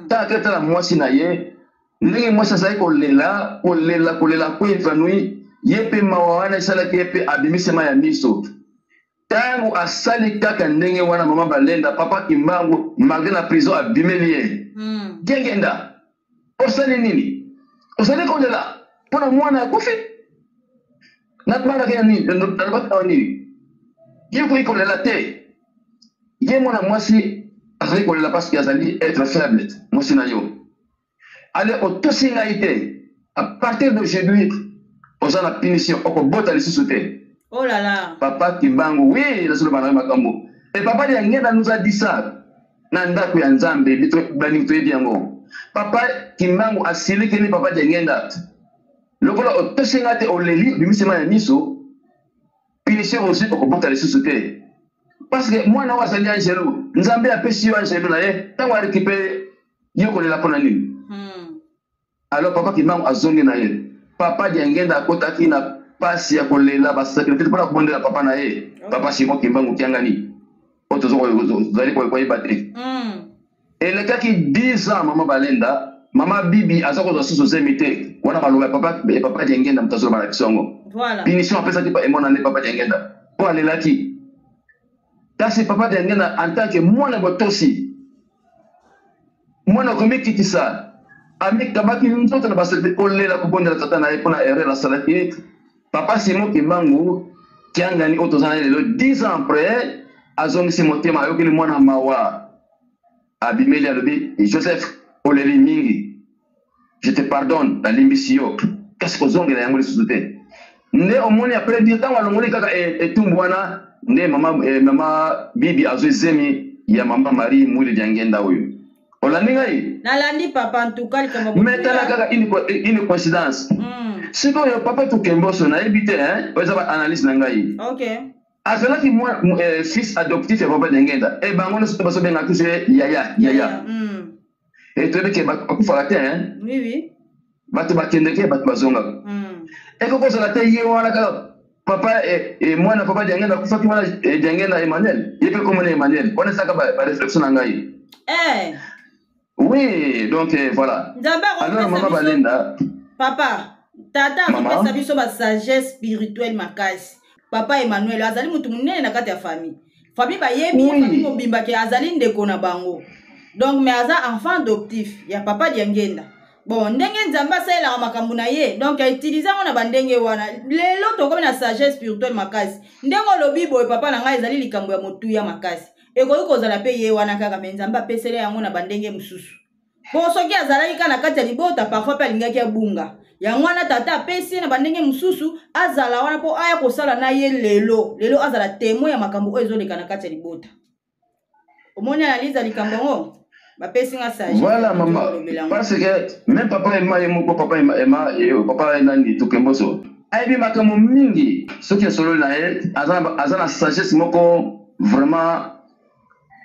ntango akei tala mwasi na ye, ndenge mwasi azalaki kolela, kolela, kolela, ko évanoui. Ye mpe mawa wana esalaki ye mpe abimisi mai ya miso. Ntango asali kaka ndenge wana, mama Balenda, papa Kimbangu malgré na prison abimeli ye. Diangienda, osali nini? Ozali kolela mpo na mwana akufi? Nabangaki na nini? Nalobaki na nini? Ye okoki kolela te. Ye mwana mwasi azali kolela parce que azali être faible, mwasi na yo. Ale otosi ngai te. À partir d'aujourd'hui, oza na punition, okobota lisusu te. Oh là là. Papa Kimbangu, oui, nazoloba na yo makambo. Et papa Diangienda nous a dit ça. Na ndako ya Nzambe, biso baningi toyebi yango. Papa Kimbangu asilikeli papa Diangienda. Lokola otosi ngai te, oleli, obimisi mai ya miso, punition ozwi, okobota lisusu te. Parce que mwana oyo azali angelo, Nzambe apesi yo angelo na ye, ntango a récupérer yo kolela mpo na nini? Alors papa Kimbangu azongi na ye. Papa Diangienda akotaki na pasi ya kolela ba sacrifice mpona kobondela papa na ye, papa Simon Kimbangu Kiangani, oyo tozali koyeba te. Elekaki 10 ans, mama Balenda, mama Bibi aza kozwa susu zemi te. Wana maloba ya papa Diangienda moto azoloba na biso yango. Punition apesaki pa emonane papa Diangienda mpo alelaki. Kasi papa Diangienda en tant que mwana botosi, mwana komikitisa, amikabaki nzoto na basote kolela kobondela tata na ye mpona erreur asalaki. Papa Simon Kimbangu Kiangani oyo toza na ye lelo, 10 ans après azongisi motema, ayokeli mwana mawa, abimeli, alobi Joseph, oleli mingi, je te pardonne, nalimbisi yo, kasi kozongela yango lisusu te. Nde omoni après dire ntango alongoli kaka etumbu wana, nde mama Bibi azwi zemi ya mama Marie Mwili Diangienda oyo. Olandi ngai? Nalandi papa, en tout cas likambo Mais tala kaka une coïncidence. Sikoyo papa Tukemboso nayebi te, hein, oyo eza ba analyse na ngai. Azalaki mwa fils adoptif ya papa Diangienda. E bango nyonso bazobenga toujours ye yaya, yaya. E toyebi ke bato bakufaka te, hein? Oui, oui. Bato bakendeke, bato bazongaka. Ekoki kozala te ye wana kaka papa, mwana papa Diangienda akufaki wana, Diangienda Emmanuel, ye mpe komona Emmanuel. Wana ezalaka ba réflexion na ngai. Oui, donc voilà. Nzambe Alors, akopesa mama biso Balenda. Papa, tata Mama. akopesa biso ba sagesse spirituelle makasi. Papa Emmanuel azali mutu munene na kati ya famille. Famille bayebi ye, famille mobimba ke azali ndeko na bango. Donc mais aza enfant adoptif ya papa Diangienda. Bon, ndenge Nzambe asalelaka makambo na ye, donc a utiliser yango na ba ndenge wana. Lelo tokomi na sagesse spirituelle makasi. Ndenge olobi boye papa na ngai ezali likambo ya motuya makasi. Ekoki kozala pe ye wana kaka, mais Nzambe apeseli yango na ba ndenge mosusu. Po soki azalaki kaka na kati ya libota, parfois pe alingaki abunga. Yango wana tata apesi ye na ba ndenge mosusu, azala wana po aya kosala na ye lelo. Lelo azala témoin ya makambo oyo ezoleka na kati ya libota. Omoni analyse ya likambo yango? Bapesi nga sagesse. Voilà, maman. Parce que même papa Emma ye moko, papa Emma, Emma, papa nani, Tukemboso, ayebi makambo mingi. Soki asololi na ye, aza na sagesse moko vraiment,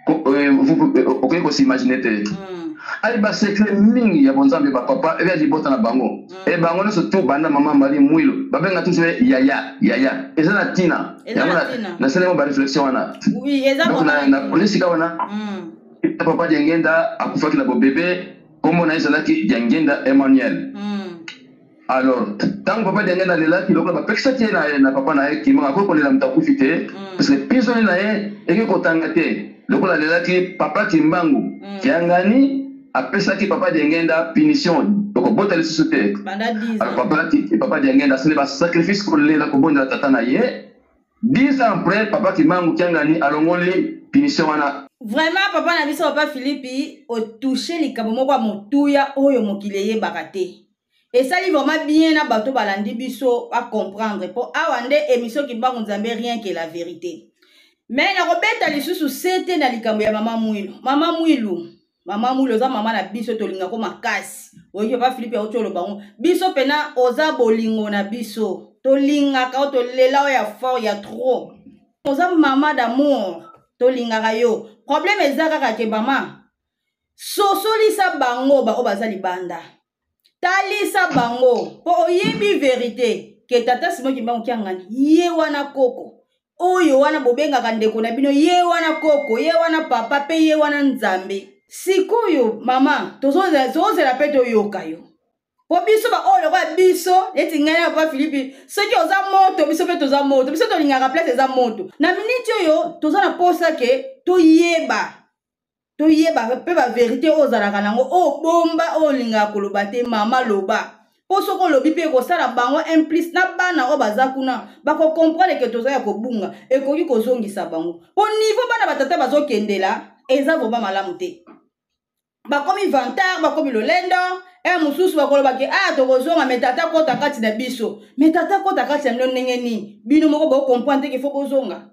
okoki kosimagine te. Ayebi ba secret mingi ya bonzambe ba papa ebe ya libota na bango. E bango nyonso tout banda mama Marie Mwilo, babenga toujours ye yaya, yaya. Eza na tina. Eza na Yango tina. nasali yango ba réflexion wana. Oui, eza Donc, vraiment na tina. polisi ka wana, papa Diangienda akufaki na bobebe, kombo na ye ezalaki Diangienda Emmanuel. Alors, tango papa Diangienda alelaki, lokola bapekisaki ye na papa na ye, Kimbangu akoki kolela moto akufi te, parce que prisonnier na ye ekoki kotanga te. Lokola alelaki papa Kimbangu, Kiangani apesaki papa Diangienda punition, okobota lisusu te. Banda 10 Alors, ans. papa Diangienda asali ba sacrifice kolela kobondela tata na ye. 10 ans après, papa Kimbangu Kiangani alongoli punition wana. Vraiment, papa na biso, papa Philippe, otouche likambo moko ya motuya oyo mokili eyebaka te. Esali vraiment bien na bato balandi biso ba comprendre po awa nde émission Kimbangu Nzambe rien que la vérité. Mais nakobeta lisusu sete na likambo ya mama Mwilu. Mama Mwilu, mama Mwilu oza mama na biso tolingako makasi. Oyoki papa Philippe auti oloba ngo. Biso pena oza bolingo na biso. Tolingaka o tolela oyo ya fort ya trop. Oza mama d'amour, tolingaka yo. Problème eza kaka ke mama sosolisa bango ba oyo baza libanda. Talisa bango po oyebi vérité ke tata Simon Kimbangu Kiangani ye wana koko oyo wana bobengaka ndeko na bino, ye wana koko, ye wana papa pe ye wana Nzambe. Sikoyo mama tozozela pe toyoka yo. Mpo biso baoyo lokola biso neti ngai na papa Philippe, soki oza moto biso mpe toza moto, biso tolingaka place eza moto. Na miniti oyo toza na posa ke toyeba, toyeba mpe baverité oyo ozalaka nango, oyo bomba, oyo olingaka koloba te. Mama loba, mpo soki olobi mpe ekosala bango un plus na bana oyo baza kuna bakokomprendre ke toza ya kobunga, ekoki kozongisa bango. Mpo niveau bana batata bazokendela eza vraiment malamu te. Bakomi vantard, bakomi lolendo, e mosusu bakoloba ke ah, tokozonga, me tata kota kati na biso. Me tata kota kati na bino ndenge nini? Bino moko bokomprendre te ke fo bozonga.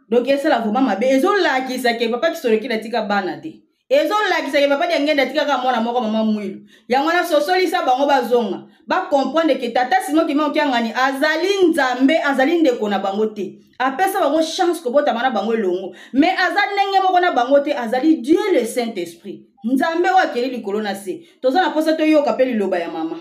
Donc esala vraiment mabe, ezolakisa ke papa Kisolokele atika bana te, ezolakisa ke papa Diangenda atika kaka mwana moko, mama Mwilu. Yango wana sosolisa bango bazonga, bacomprendre ke tata Simon Kimbangu Kiangani azali Nzambe, azali ndeko na bango te. Apesa bango chance kobotama na bango elongo, mais aza ndenge moko na bango te. Azali Dieu le Saint Esprit, Nzambe oyo akeli likolo na se. Toza na mposa toyoka mpe liloba ya mama.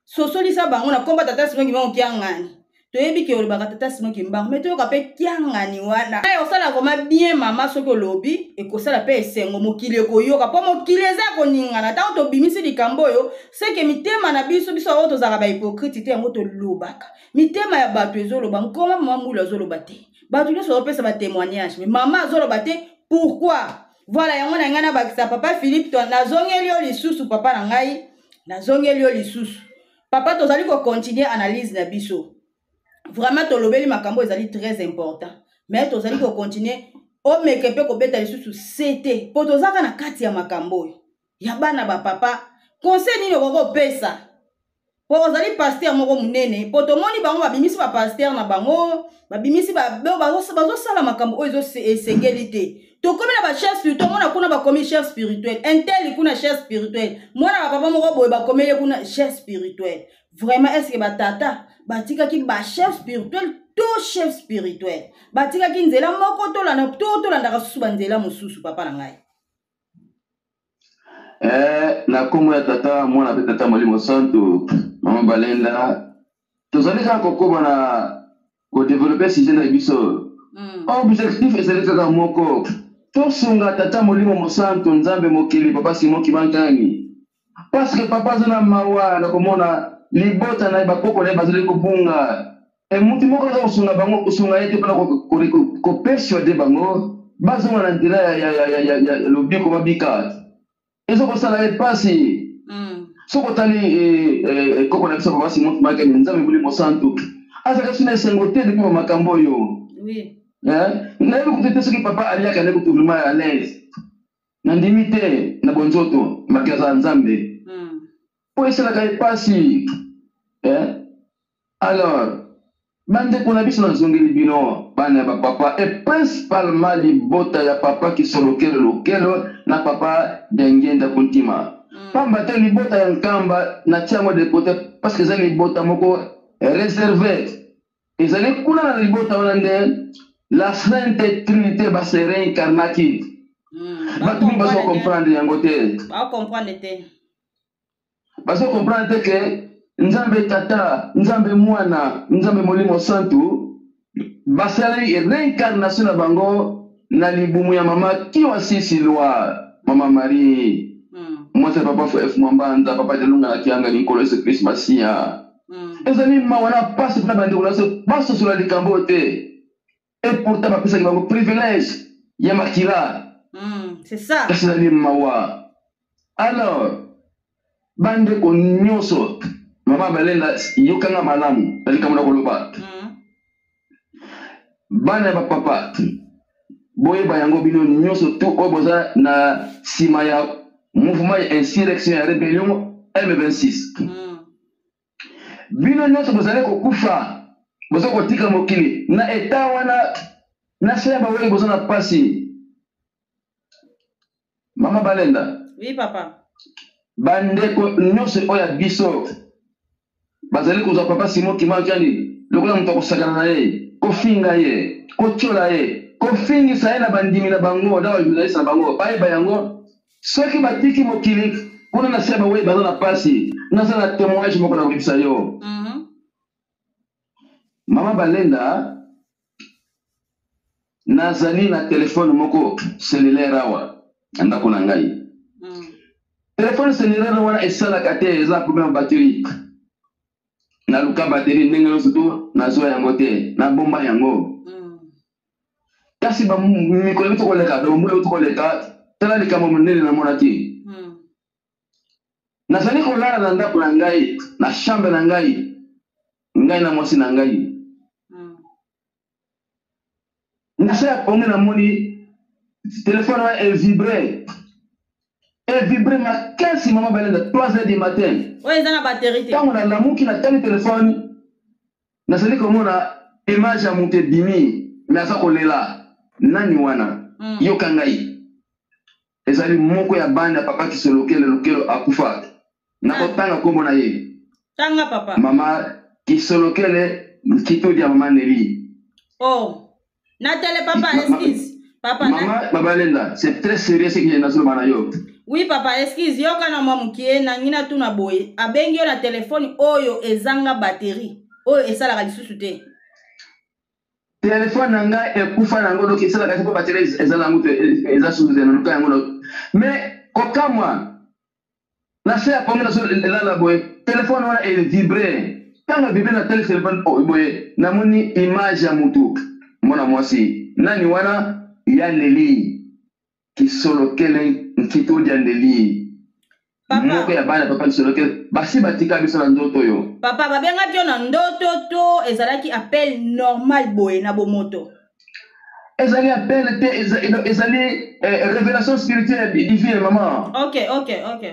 Sosolisa bango na komba tata Simon Kimbangu Kiangani. Toyebi ke olobaka tata Simon Kimbangu, me toyoka mpe Kiangani wana. Osala vraiment bien mama, soki olobi ekosala mpe esengo, mokili ekoyoka, mpo mokili eza ya koningana. Ntango tobimisi likambo oyo, seke mitema na biso, biso oyo tozalaka bahypocrite te, yango tolobaka. Mitema ya bato ezoloba. Nkoma mama Mwilu azoloba te, bato nyonso bazopesa batémoignage, me mama azoloba te. Pourquoi? Voilà, yango na ngai nabakisa. Papa Philippe, nazongeli yo lisusu, papa na ngai, nazongeli yo lisusu papa. Tozali kocontinue analyse na biso. Vraiment tolobeli makambo ezali très important, mais tozali kocontinue. Omeke mpe kobeta lisusu se te, mpo tozaka na kati ya makambo oyo ya bana bapapa. Conseil nini okoki kopesa, mpo ozali pasteur moko monene? Mpo tomoni bango babimisi bapasteur na bango, babimisi bazosala makambo oyo esengeli te. Tokomi na bachef spirituel, omona kuna bakomi chef spirituel intel, kuna chef spirituel mwana bapapa moko boye, bakomeli kuna chef spirituel. Vraiment, est ce que batata batikaki bachef spirituel to chef spirituel batikaki nzela moko tolanda to tolandaka susu banzela mosusu, papa na ngai? Na nkombo ya Tata, Mwana mpe Tata Molimo Santu, mama Balenda, tozali kaka kokoba na kodevelope sujet na biso. Objectif ezali kaka moko: tosunga Tata Molimo Mosantu, Nzambe mokili, papa Simon Kimbangu Kiangani, parce que papa aza na mawa na komona libota na ye, bakoko na ye bazali kobunga, e mutu moko aza kosunga bango, kosunga ye te mpona kopersuade bango bazonga na nzela ya lobiko, babika. Eza kosala ye mpasi. Soki otali koko na biso papa Simon Kimbangu Kiangani, Nzambe Molimo Santu, azalaka so na esengo te depuis bamakambo oyo. Nayebi kutu te soki papa aliaka nde kutu vraiment à l'aise. Nandimi te na bonzoto maki aza Nzambe, mpo esalaka ye mpasi. Alors bandeko na biso, nazongeli bino bana ya bapapa, et principalement libota ya papa Kisolokele Lokelo na papa Diangienda Kuntima. Pamba te libota ya Nkamba natia yango de côté, parce que eza libota moko réservé. Ezali kuna na libota wana nde la Sainte Trinité base réincarnaki. Bato mingi bazo comprendre yango te. Bakomprendre te. Bazo comprendre te ke Nzambe Tata, Nzambe Mwana, Nzambe Molimo Santu basali réincarnation na bango na libumu ya mama Kiwasisi Loi, mama Marie, mwasi ya papa F Mwambanza, papa Delunga na Kiangani, Nkolo Yesu Christ Masiya. Ezali mawa na pasi mpona bandeko na biso basosola likambo oyo te, et pourtant bapesaki bango privilège ya makila. C'est ça. Kasi ezali mawa. Alors bandeko nyonso, mama Balenda, yokanga malamu na likambo na koloba. Bana ya bapapa, boyeba yango, bino nyonso tu oyo boza na nsima ya mouvement ya insurrection ya rébellion M26, bino nyonso bozali kokufa, boza kotika mokili na eta wana na se ya bawei, boza na pasi. Mama Balenda. Oui papa. Bandeko nyonso oyo ya biso bazali kozwa papa Simon Kimbangu Kiangani lokola moto akosakana na ye, kofinga ye, kotiola ye, kofingisa ye na bandimi na bango, na bajournaliste na bango, bayeba yango, soki batiki mokili kuna na se ya bawei, baza na pasi. Naza na témoignage moko na koyebisa yo. Mama Balenda, nazali na telefone moko cellulaire awa na ndako na ngai. Telefone cellulaire wana esalaka te, eza problème ya batterie. Naluka batterie ndenge nyonso tu, nazwa yango te, nabomba yango. Kasi ba mikolo euti koleka, donc mbula euti koleka, tala likambo monene namonaki. Nazali kolala na ndako na ngai, na chambre na ngai, ngai na mwasi na ngai. Na se ya pongi namoni telefone wana evibre, evibre makasi mama Belinda, 3 heures du matin. Oyo eza na batterie te. Ntango nalamuki natali telefone, nazali komona image ya moto ebimi, me aza kolela. Nani wana? Yoka ngai. Ezali moko ya bana ya papa Kisolokele Lokelo akufa. Nakotanga nkombo na ye. Tanga papa. Mama Kisolokele Nkitodi ya mama Nelly. Oh. Na tele papa, excuse. Papa, mama na... Babalenda, c'est très sérieux ce que nazoloba na yo. Oui papa, excuse, yoka na mwa mokie na ngi natuna boye. Abengi yo na telefone oyo ezanga batterie, oyo esalaka lisusu te. Telefone na ngai ekufa na yango, donc esalaka te mpo batterie eza na yango te, eza susu te, naluka yango na mais kokamwa na se ya pongi nazolala boye, telefone wana evibre. Ntango evibre na tele telefone boye, namoni image ya motu mwana mwasi. Nani wana? Ya Nelly Kisolokele Nkitodi ya Nelly. Papa. Moko ya bana papa Kisolokele basi batika biso na ndoto oyo. Papa, babengaki yo na ndoto to ezalaki appel normal boye na bomoto? Ezali appel te, ezali révélation spirituelle divine maman. Ok, ok, ok.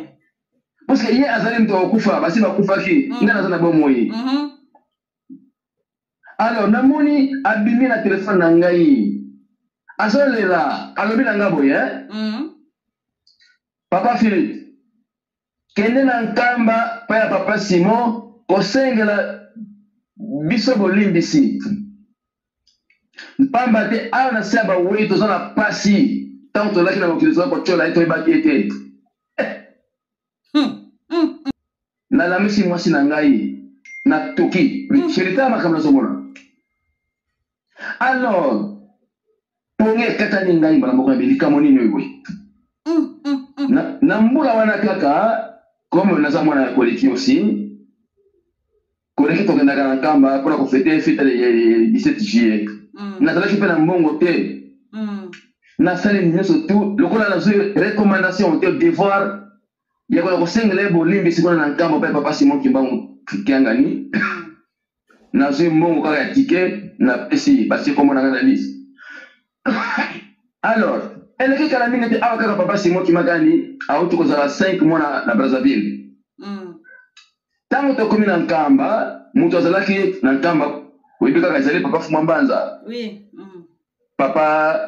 Parce que ye azali moto akokufa, basi bakufaki, ngai naza na bomoi. Alors namoni abimi na telefone na ngai, azolela, alobi na ngai boye, hein? Papa Philippe, kende na Nkamba pa ya papa Simon kosengela biso bolimbisi. Mpamba te awa na se ya bawei toza na pasi, ntango tozalaki na mokili toza kotyola ye, toyebaki ye te. Nalamisi mwasi na ngai natoki, chéri tala makambo nazomona. Alors pongi ekatani ngai mbala moko na likambo nini oyo boye. Na mbula wana kaka, comme naza mwana ya Koleki aussi, Koleki tokendaka na Nkamba mpona kofete fete ya 17 juillet. Nazalaki mpe na mbongo te. Nasali nyonso tu lokola nazwi recommandation te, devoir ya koya kosengela ye bolimbisi kuna na Nkamba mpe papa Simon Kimbangu Kiangani. Nazwi mbongo kaka ya ticket, napesi batie kombo na ngai na liste. Alors eleki kala mingi te awa kaka papa Simon Kimakani auti kozala 5 mois na Brazzaville. Ntango tokomi na Nkamba, moto azalaki na Nkamba oyebi kaka ezali papa Fuma Mbanza. Oui. Papa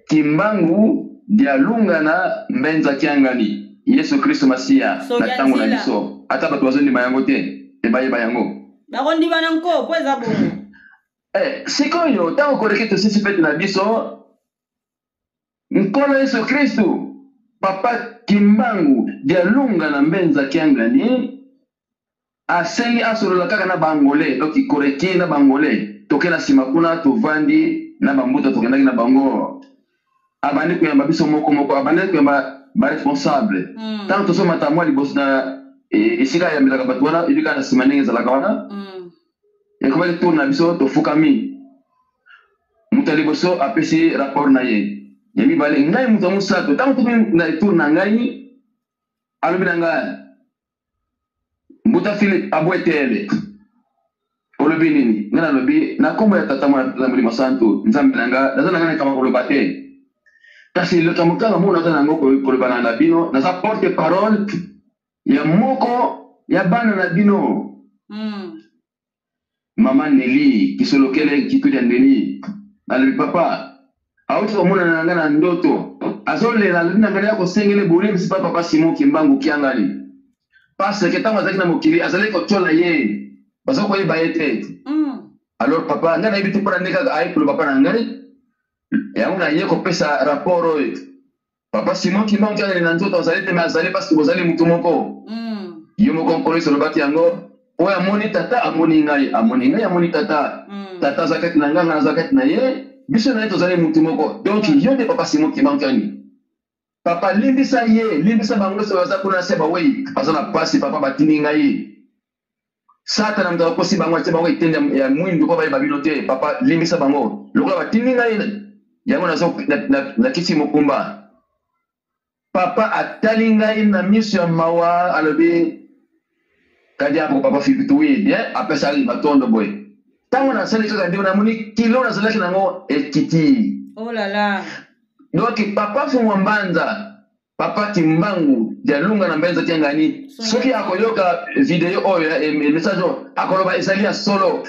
Kimbangu Dialunga na Mbenza Kiangani, Yesu Kristo Masiya na ntango na biso. Ata bato bazondima yango te, ebayeba yango. Bakondima na nko po eza bongo. Sikoyo ntango koleki tosisi fete na biso, Nkolo Yesu Kristo, Papa Kimbangu Dialunga na Mbenza Kiangani asengi asolola kaka na Bangolais, donc Koreki na Bangolais. Toke na nsima kuna tovandi na bambuta tokendaki na bango. Abandi koyamba biso moko moko, abandi koyamba ba responsable. Ntango tozomata mwa liboso na esika ayambelaka bato wana, ebi kaka na nsima ndenge ezalaka wana. Ekomaki tour na biso, tofukami. Moto ya liboso apesi rapport na ye, ya mibale ngai, moto ya mosato. Ntango tokomi na tour na ngai, alobi na ngai, Mbuta Philippe Abwetele, olobi nini? Ngai nalobi na nkombo ya Tata, Mwana, Tata Molimo Santu, Nzambe na ngai, naza na ngai likambo koloba te, kasi likambo kaka moko naza na yango koloba na bino, naza porte parole ya moko ya bana na bino. Mama Nelly Kisolokele Kitudi ya Nelly alobi papa auti komonana na ngai na ndoto, azolela, alobi na ngai ya kosengele bolimbisi pa papa Simon Kimbangu Kiangani, parce que ntango azalaki na mokili azalaki kotyola ye, baza koyeba ye te. Alors papa ngai nayebi te mpona nde kaka aye koloba mpa na ngai yango, naye kopesa rapport oyo. Papa Simon Kimbangu Kiangani na nzoto azali te, mais azali parce que bozali mutu moko. Yo moko Nkolo Yesu alobaki yango, oyo amoni tata amoni ngai, amoni ngai amoni tata. Tata aza kati na ngai, ngai naza kati na ye, biso na ye tozali mutu moko. Donc yo nde papa Simon Kimbangu Kiangani. Papa limbisa ye, limbisa bango nyonso baza kuna se bawei, baza na pasi papa batindi ngai. Satana moto akosi bango atie bango etende ya mwindu mpo bayeba bino te. Papa limbisa bango lokola batindi ngai yango nazo nakiti mokumba. Papa atali ngai na miso ya mawa alobi kadiambo papa Philippe bien apesaki matondo boye. Ntango nasali kaka ndenge namoni kilo nazalaki nango ekiti. Oh là là. Donc papa Fungwa Mbanza, papa Kimbangu Dialunga na Mbenza Kiangani, soki akoyoka video oyo eh, message oyo akoloba ezali ya solo.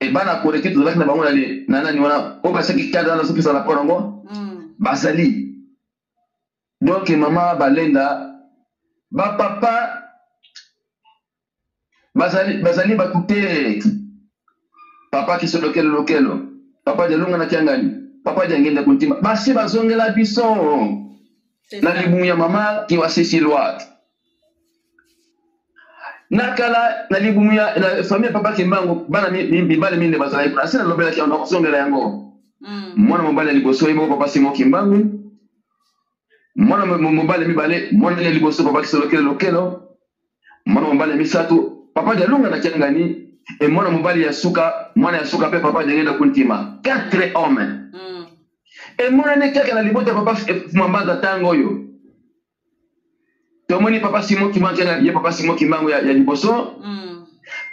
E bana koleki tozalaki na bango na nani wana oyo basaki cadre wana azopesa rapport yango bazali. Donc mama Balenda, ba papa bazali bazali bato te papa kisolokelo lokelo papa dialunga na kiangani papa diangenda kuntima basi bazongela biso na libumu ya mama kiwasisilwa na kala na libumu ya na famille ya papa kimbangu bana mibale mine bazalaki kuna asi nalobelaki yango nakozongela yango. Mwana mobali ya liboso ye moko papa Simon Kimbangu, mwana mobali ya mibale mwana ya liboso papa kisolokelo lokelo, mwana mobali ya misato papa Dialunga na Kiangani, e mwana mobali ya suka mwana ya suka mpe papa Diangenda Kuntima. 4 hommes. Emonani kaka na libota ya papa Mwambanza ntango oyo tomoni papa Simon Kimbangu ye papa Simon Kimbangu ya liboso.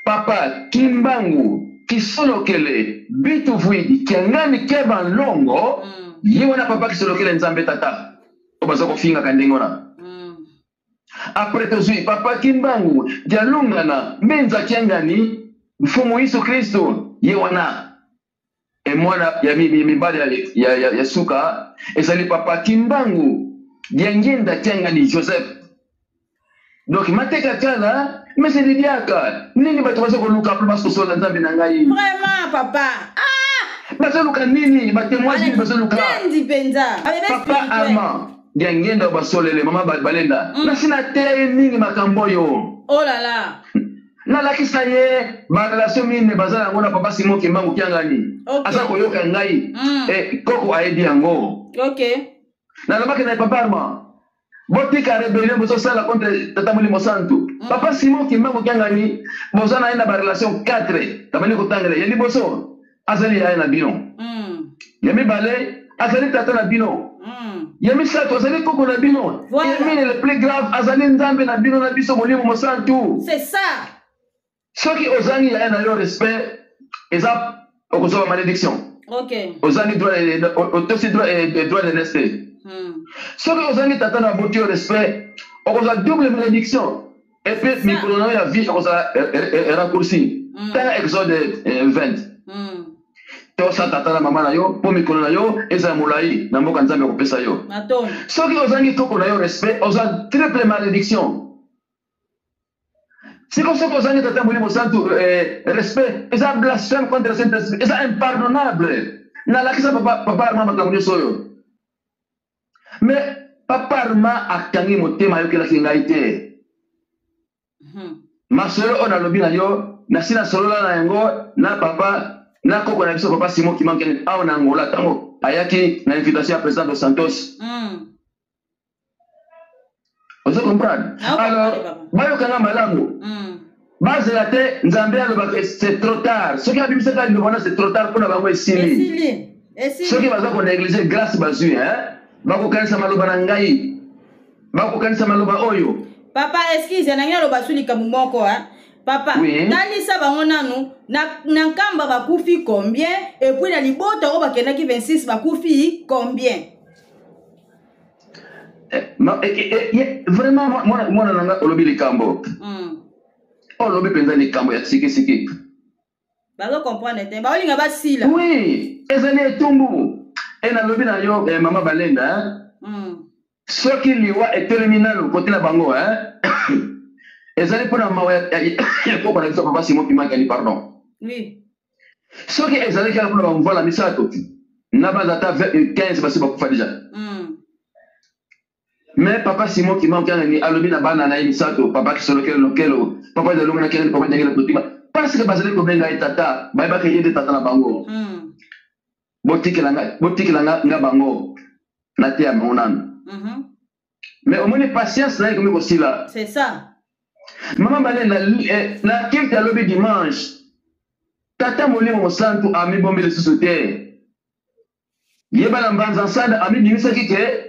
Papa Kimbangu Kisolokele Bituvuidi Kiangani Keba Nlongo. Ye wana papa Kisolokele Nzambe tata oyo baza kofingaka ndenge wana. Après tozwi papa Kimbangu Dialungana Mbenza Kiangani Mfumu Yesu Kristo ye wana. E mwana ya mibali ya suka ezali papa Kimbangu Diangienda Kiangani Joseph. Donc mateka kala mais c'est diaka nini bato baza koluka mpo basosola Nzambe na ngai. Vraiment papa. Ah! Bazoluka nini? Ba témoignage nini bazoluka? Tendi penza. Papa Armand Diangienda basolele mama Balenda. Nasi na teya ye mingi makambo oyo. Oh là là. Nalakisa ye ba relation mine baza yango na papa Simon Kimbangu Kiangani. Aza koyoka ngai. Koko ayebi yango. Nalobaki na papa Armand, botika rébellion bozosala contre tata Molimo Santu. Papa Simon Kimbangu Kiangani boza na ye na ba relation 4. Nabandi kotangela ya liboso azali yaya na bino. Ya mibale azali tata na bino. Ya misato azali koko na bino. Ya mine le plus grave azali Nzambe na bino na biso Molimo Mosantu. C'est ça. Soki ozangi yaya na yo respect eza okozwa malédiction. Ozangi droit otosi droit droit de naissance. Soki ozangi tata na boti yo respect okozwa double malédiction. Et puis mikolo na yo ya vie okozala raccourci. Tala Exode 20. Tosa tata na mama na yo mpo mikolo na yo ezala molai na mboka Nzambe akopesa yo. Soki ozangi koko na yo respect oza triple malédiction. Siko soki ozangi tata Molimo Santu respect eza blasphème contre le Saint-Esprit, eza impardonnable. Nalakisa papa Armand makambo nyonso oyo. Mais papa Armand akangi motema ayokelaki ngai te. Masolo oyo nalobi na yo, nasi nasolola na yango na papa na koko na biso papa Simon Kimbangu awa na Angola ntango ayaki na invitation ya président dos Santos. Ozo comprendre? Alors, bayokanga malamu. Bazela te Nzambe alobaka c'est trop tard. Soki abimisaka liloba wana c'est trop tard mpona bango esili. Soki baza ko négliger grâce bazwi, hein? Bakokanisa maloba na ngai. Bakokanisa maloba oyo. Papa, excuse, nangi naloba su likambo moko, hein? Papa, talisa bango nanu na Nkamba bakufi combien et puis na libota oyo bakendaki 26 bakufi combien? Vraiment mwana na ngai olobi likambo. Olobi mpenza likambo ya sikisiki. Bazo comprendre te, baolinga basila. Oui, ezali etumbu. E nalobi na yo mama Balenda, soki liwa etelemi nanu kote na bango, hein? Ezali mpona mawa ya koko na biso papa Simon Kimbangu, pardon. Soki ezali kaka mpona bamvala misato na baza ata 15 basi bakufa déjà. Mais papa Simon Kimbangu Kiangani alobi na bana na ye misato, papa Kisolokelo Lokelo, papa Dialunga na Kiangani, papa Diangenda Kotima, parce que bazali kobenga ye tata, bayebaka ye nde tata na bango. Botikela nga bango. Nateya bango nanu. Mais omoni patience na ye ekomi kosila. C'est ça. Mama Balenda, eh, na culte ya lobi dimanche, Tata Molimo Mosantu amibombi lisusu te. Yeba na Mbanza Nsanda amibimisaki ke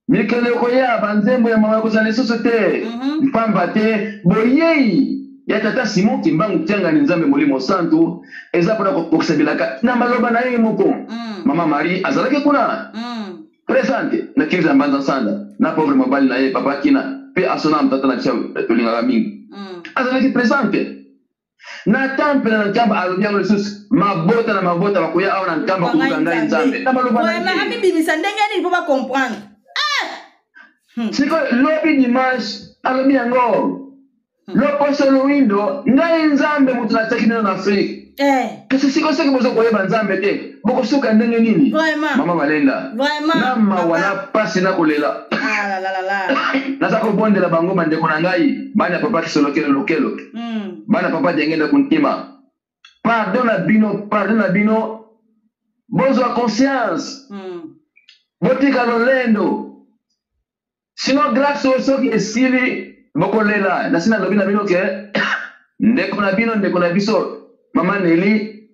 mikolo ekoya banzembo ya mawa ekozala lisusu te, mpamba te boyei ya Tata Simon Kimbangu Kiangani Nzambe Molimo Santu eza mpona kokokisa bilaka na maloba na ye moko. Mama Marie azalaki kuna presente na culte ya Mbanza Nsanda na pauvre mobali na ye Papa Kina pe asonam tata na biso tolingaka mingi, azalaki presente na temple na Nkamba. Alobi yango lisusu, mabota na mabota bakoya awa na Nkamba koluka ngai Nzambe na maloba na ye. Amibimisa ndenge nini mpo bacomprendre? Sikoyo lobi dimanche alobi yango, loposo lowindo, ngai Nzambe moto natiaki bino na Afrique. Kasi sikoyo soki boza koyeba Nzambe te, bokosuka ndenge nini? Mama Balenda, na mawa na pasi na kolela, naza kobondela bango bandeko na ngai, bana ya papa Kisolokelo Lokelo, bana papa Diangenda Kuntima, pardon na bino, pardon na bino, bozwa conscience, botika lolendo, sinon grâce oyo soki esili bokolela. Nasi nalobi na bino ke ndeko na bino, ndeko na biso mama Nelly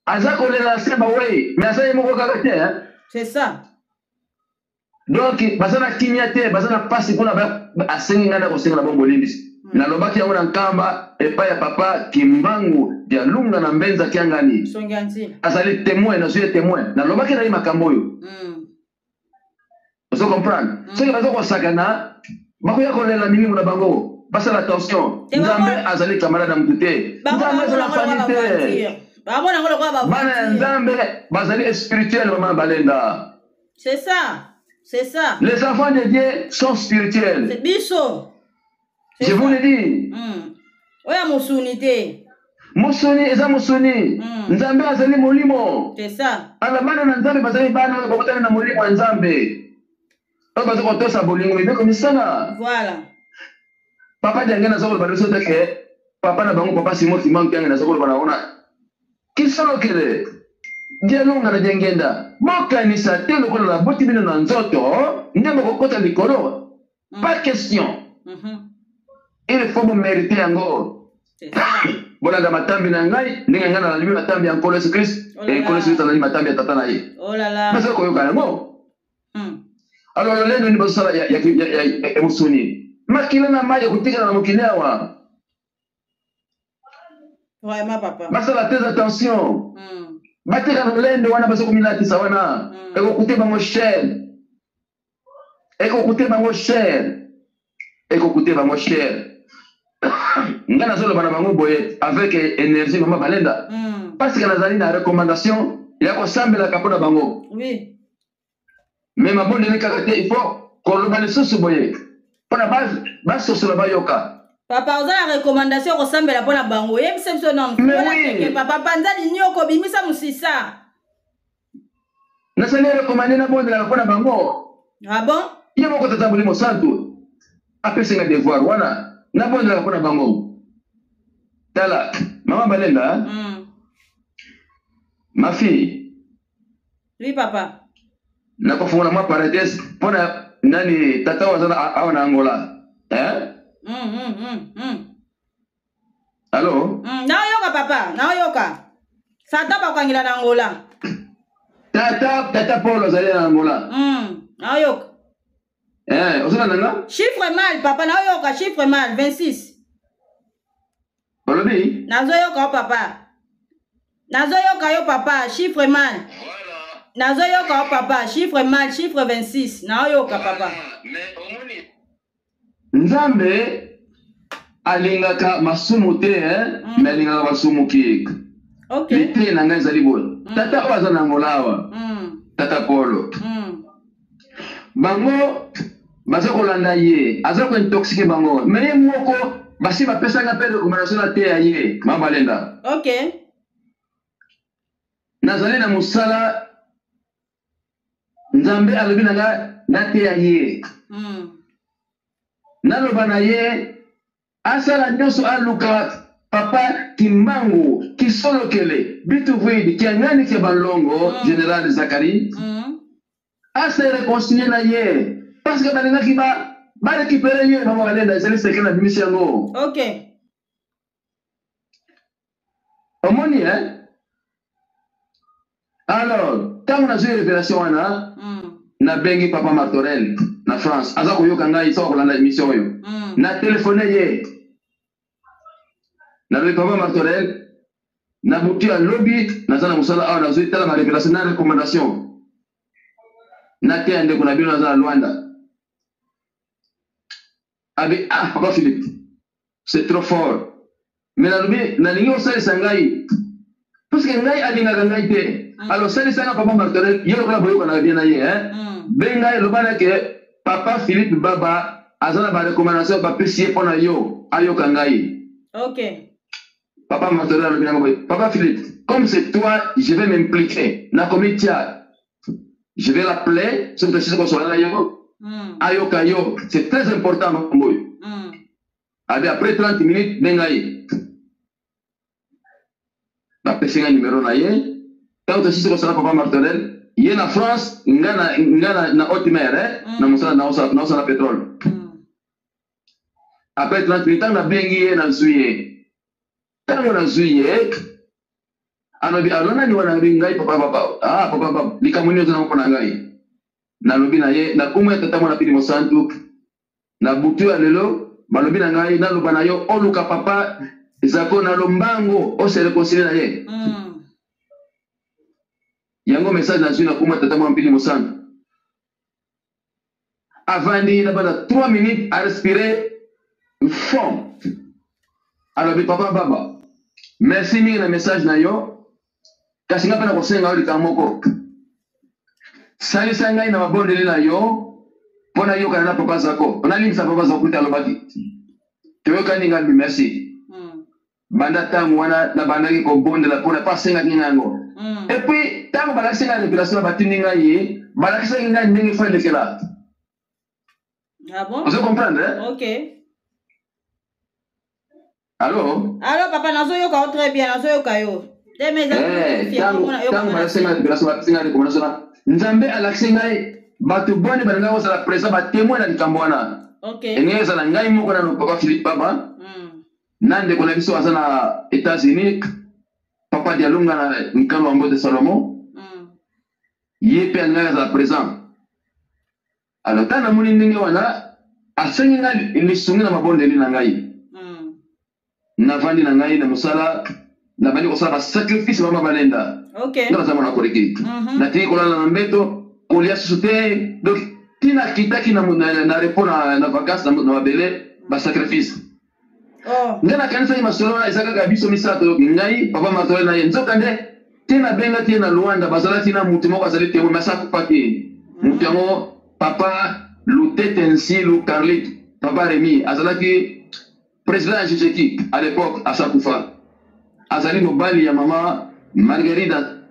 aza kolela se bawei, mais aza ye moko kaka te, hein? C'est ça. Donc baza na kimia te, baza na pasi mpona asengi ngai na kosenga na bango bolimbisi. Nalobaki yango na Nkamba epai ya papa Kimbangu Dialunga na Mbenza Kiangani, azali témoin, nazwi ye témoin, nalobaki na ye makambo oyo. Ozo comprendre? Soki baza kosakana, bakoya kolela milimo na bango. Basala attention, Nzambe azali camarade ya motu te, Nzambe azala famille te. Bana ya Nzambe bazali spirituel, mama Balenda. C'est ça, c'est ça. Les enfants de Dieu sont spirituels. C'est biso. Je vous le dis. Oya mosuni te. Mosuni eza mosuni. Nzambe azali molimo. C'est ça. Ala bana na Nzambe bazali bana oyo bakutani na molimo ya Nzambe, oyo baza kotosa bolingo, mibeko, misala. Voilà. Papa Diange, naza koloba biso te ke papa na bango papa Simon Kimbangu Kiangani, naza koloba na wana Kisolokele Dialunga na Diangenda, bokanisa te lokola naboti bino na nzoto nde bokokota likolo. Pas question. Il faut bomérite yango. Bolanda matambi na ngai ndenge ngai nalandi matambi ya Nkolo Yesu Kristo. Oh là. Nkolo Yesu Kristo alandi matambi ya tata na ye. Oh là là. Baza koyoka yango. Alors lolendo nini bazosala ya mosuni, makila na mai ekotikala na mokili awa? Vraiment, papa. Basala très attention. Batika lolendo wana baza komilatisa wana. Ekokute bango cher, ekokute bango cher, ekokute bango cher. Ngai nazoloba na bango boye avec énergie, mama Balenda, parce que nazali na recommandation ya kosambelaka mpo na bango. Mais mabondeli kaka te, il faut koloba lisusu boye mpona basosola, bayoka. Papa, oza na recommandation kosambela mpo na bango? Oyebisa biso nanu. Mais oui. Teke papa, panza linyoko, bimisa mosisa. Nasali recommande, nabondelaka mpo na bango. Ah bon? Ye moko Tata Molimo Santu apesi nga devoir wana, nabondelaka mpo na bango. Tala, mama Balenda, ma fille. Oui, papa. Nakofungola mwa parenthèse mpona nani, tata oyo aza awa na Angola, hein? Allo? Naoyoka papa, naoyoka. Satan bakokangela na Angola. Tata Paul azali na Angola. Naoyoka. Eh, ozolanda nga? Chiffre mal, papa, naoyoka chiffre mal 26. Olobi? Nazoyoka yo papa, nazoyoka yo papa, chiffre mal. Nazoyoka yo papa, chiffre mal, chiffre 26, naoyoka papa. Nzambe alingaka masumu te, eh? Mais alingaka basumuki. Liteya na ngai ezali boye. Tata oyo aza na Angola awa, tata Polo, bango baza kolanda ye, aza kointoxiquer bango, mais ye moko basi bapesanga mpe recommandation na te ya ye, mama Balenda. Nazali na mosala, Nzambe alobi na ngai nateya ye. Naloba na ye asala nyonso aluka papa Kimbangu Kisolokele Bituvuidi Kiangani Kia Balongo, général Zakari. A se reconcilier na ye parce que balingaki ba ba récupérer ye bango balenda ezali secret na bimisi yango. Ok. Omoni hein? Alors, ntango nazwi révélation wana nabengi papa Martorel na France aza koyoka ngai soki akolanda émission oyo na telefone ye nalobi papa Martorel na butu ya lobi naza na mosala awa nazwi tala ba révélation na recommandation nateya ndeko na bino naza na Luanda abi ah papa Philippe c'est trop fort mais nalobi nalingi osalisa ngai parce que ngai alingaka ngai te alors salisa nga papa Martorel ye lokola boyokanaka bien na ye hein benga ye loba na ke papa Philippe Baba aza na ba recommandation bapesi ye mpo na yo ayoka ngai ok papa Martorel alobi nanga boye papa Philippe comme c'est toi je vais m'impliquer nakomi tia je vais l'appeler soki tosisi kosola na yo ayoka yo c'est très important makambo oyo abi après 30 minutes benga ye bapesi ngai numero na ye ntango tosisi kosala papa Martorel ye na France nga na, nga na, na haute mer eh? Na mosala naosala pétrole après 30 minutes ntango nabengi ye nazwi ye ntango nazwi ye alobi alo nani wana alobi ngai papa papa ah papa papa likambo nini oza nango mpo na ngai nalobi na ye na kombo ya tata mwana pili mosantu na butu ya lelo balobi na ngai naloba na yo oluka papa Zako na lombango o se reconcilier na ye yango message nazwi na kombo ya tata mwana mpili mosantu avandi na bana 3 minutes a respirer fond alobi papa baba merci mingi na message na yo kasi ngai mpe nakosenga yo likambo moko salisa ngai na mabondeli na yo mpo nayokana na papa Zako nalimbisa papa Zako te alobaki toyokani ngai merci banda ntango wana nabandaki kobondela mpona mpo asengaki ngai yango et puis ntango balakisi ngai révélation na batindi ngai ye balakisaki ngai ndenge fo elekela Ah bon? Ozo comprendre hein? Ok. Allo? Allo papa nazoyoka yo très bien, nazoyoka yo. Te mais eza Eh, ntango ntango balakisi ngai révélation balakisi ngai recommandation na Nzambe alakisi ngai bato boni balingaki kozala présent ba témoin na likambo wana. Ok. Elingi ezala ngai moko nano papa Philippe Baba na ndeko na biso aza na États-Unis papa Dialunga na Nkalo wa Mbote Salomon ye mpe alingaki azala présent. Alors ntango namoni ndenge wana asengi ngai lisungi na mabondeli na ngai navandi na ngai na mosala nabandi kosala basacrifice mama balenda okay. nga naza mwana koleki natiki kolala na mbeto kolia susu te donc ntina akitaki na, na, na repos na, na vacance na, na mabele basacrifice oh. Ngai nakanisaki masolo wana eza kaka biso misato ngai papa Martoye na ye nzokande te nabengaki ye na Luanda bazalaki na motu moko azali témoin mais akufaki motu yango papa Lutete Nsilu Carlit papa Remy azalaki président ya GGK à l'époque asakufa azali mobali ya mama Marguerite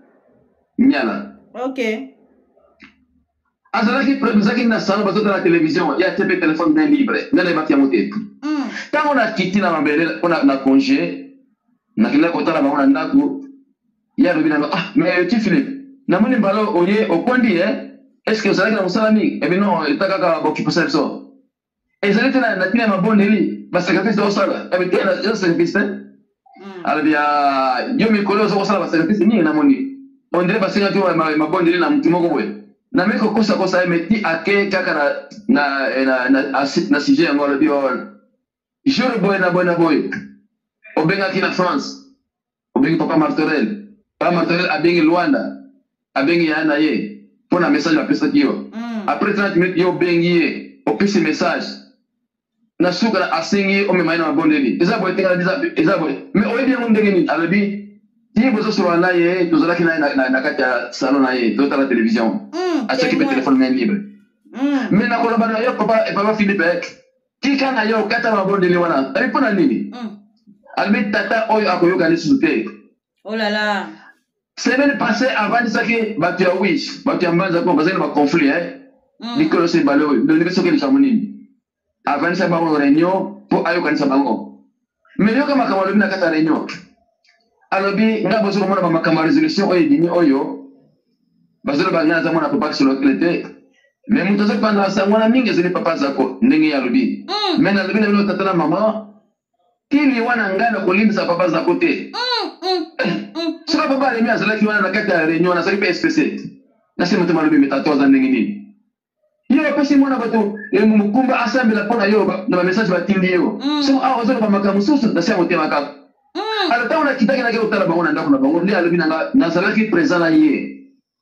Miala ok azalaki azalaki na salon bazotala télévision ye atie mpe téléphone main libre ngai nayebaki yango te ntango nakiti na mabele mpo na congé nakendaki kotala bango na ndako ye alobi nanga ah mais ti Philippe namoni mbala oye okondi ye est ce que ozalaki na mosala mingi ebi non eta kaka baoccupation na biso ezali te na ntina ya mabondeli basacrifice osala ebi te eza sacrifice te alobi yo mikolo oza kosala basacrifice mingi namoni on dirait basengaki mabondeli na motu moko boye nameki kokosakosa ye mais ti ake kaka na sujet yango alobi jour boye na boye na boye obengaki na France obengi papa Martorel papa Martorel abengi Luanda abengi yaya na ye mpo na message bapesaki yo après 30 minutes yo obengi ye opesi message na suka na asengi ye omema ye na mabondeli eza boye te eza boye mais oyebi yango ndenge nini alobi ti bozosolola na ye tozalaki na ye na kati ya salon na ye tozotala télévision atiaki mpe téléphone main libre mais nakoloba na yo papa papa Philippe tika na yo kata mabondeli wana abi mpo na nini alobi tata oyo akoyoka lisusu te oh là là semaine passée avandisaki bato ya wish bato ya mbanza ko bazali na baconflit eh? Likolo se ebale oyo ndenge soki likambo nini avandisa bango réunion mpo ayokanisa bango mais yoka makambo alobi na kati ya réunion alobi nga bozo komona bamakambo ya résolution oyo ebimi oyo Bazoloba ngai naza mwana papa Kisolokele te. Mais moto azopanza sango wana mingi ezali papa Zako ndenge ye alobi. Mais nalobi na bino tata na mama ti liwa na ngai nakolimbisa papa Zako te. Soki papa Remy azalaki wana na kati ya reunion wana azalaki mpe SPC. Nasi moto malobi mais tata aza ndenge nini? Yo opesi mwana bato eh, mokumba asambela mpo na yo na bamessage batindi yo. So awa ozoloba makambo mosusu na se ya motema kaka. Alors ntango nakitaki nake kotala bango na ndako na bango nde alobi na nga nazalaki présent na ye.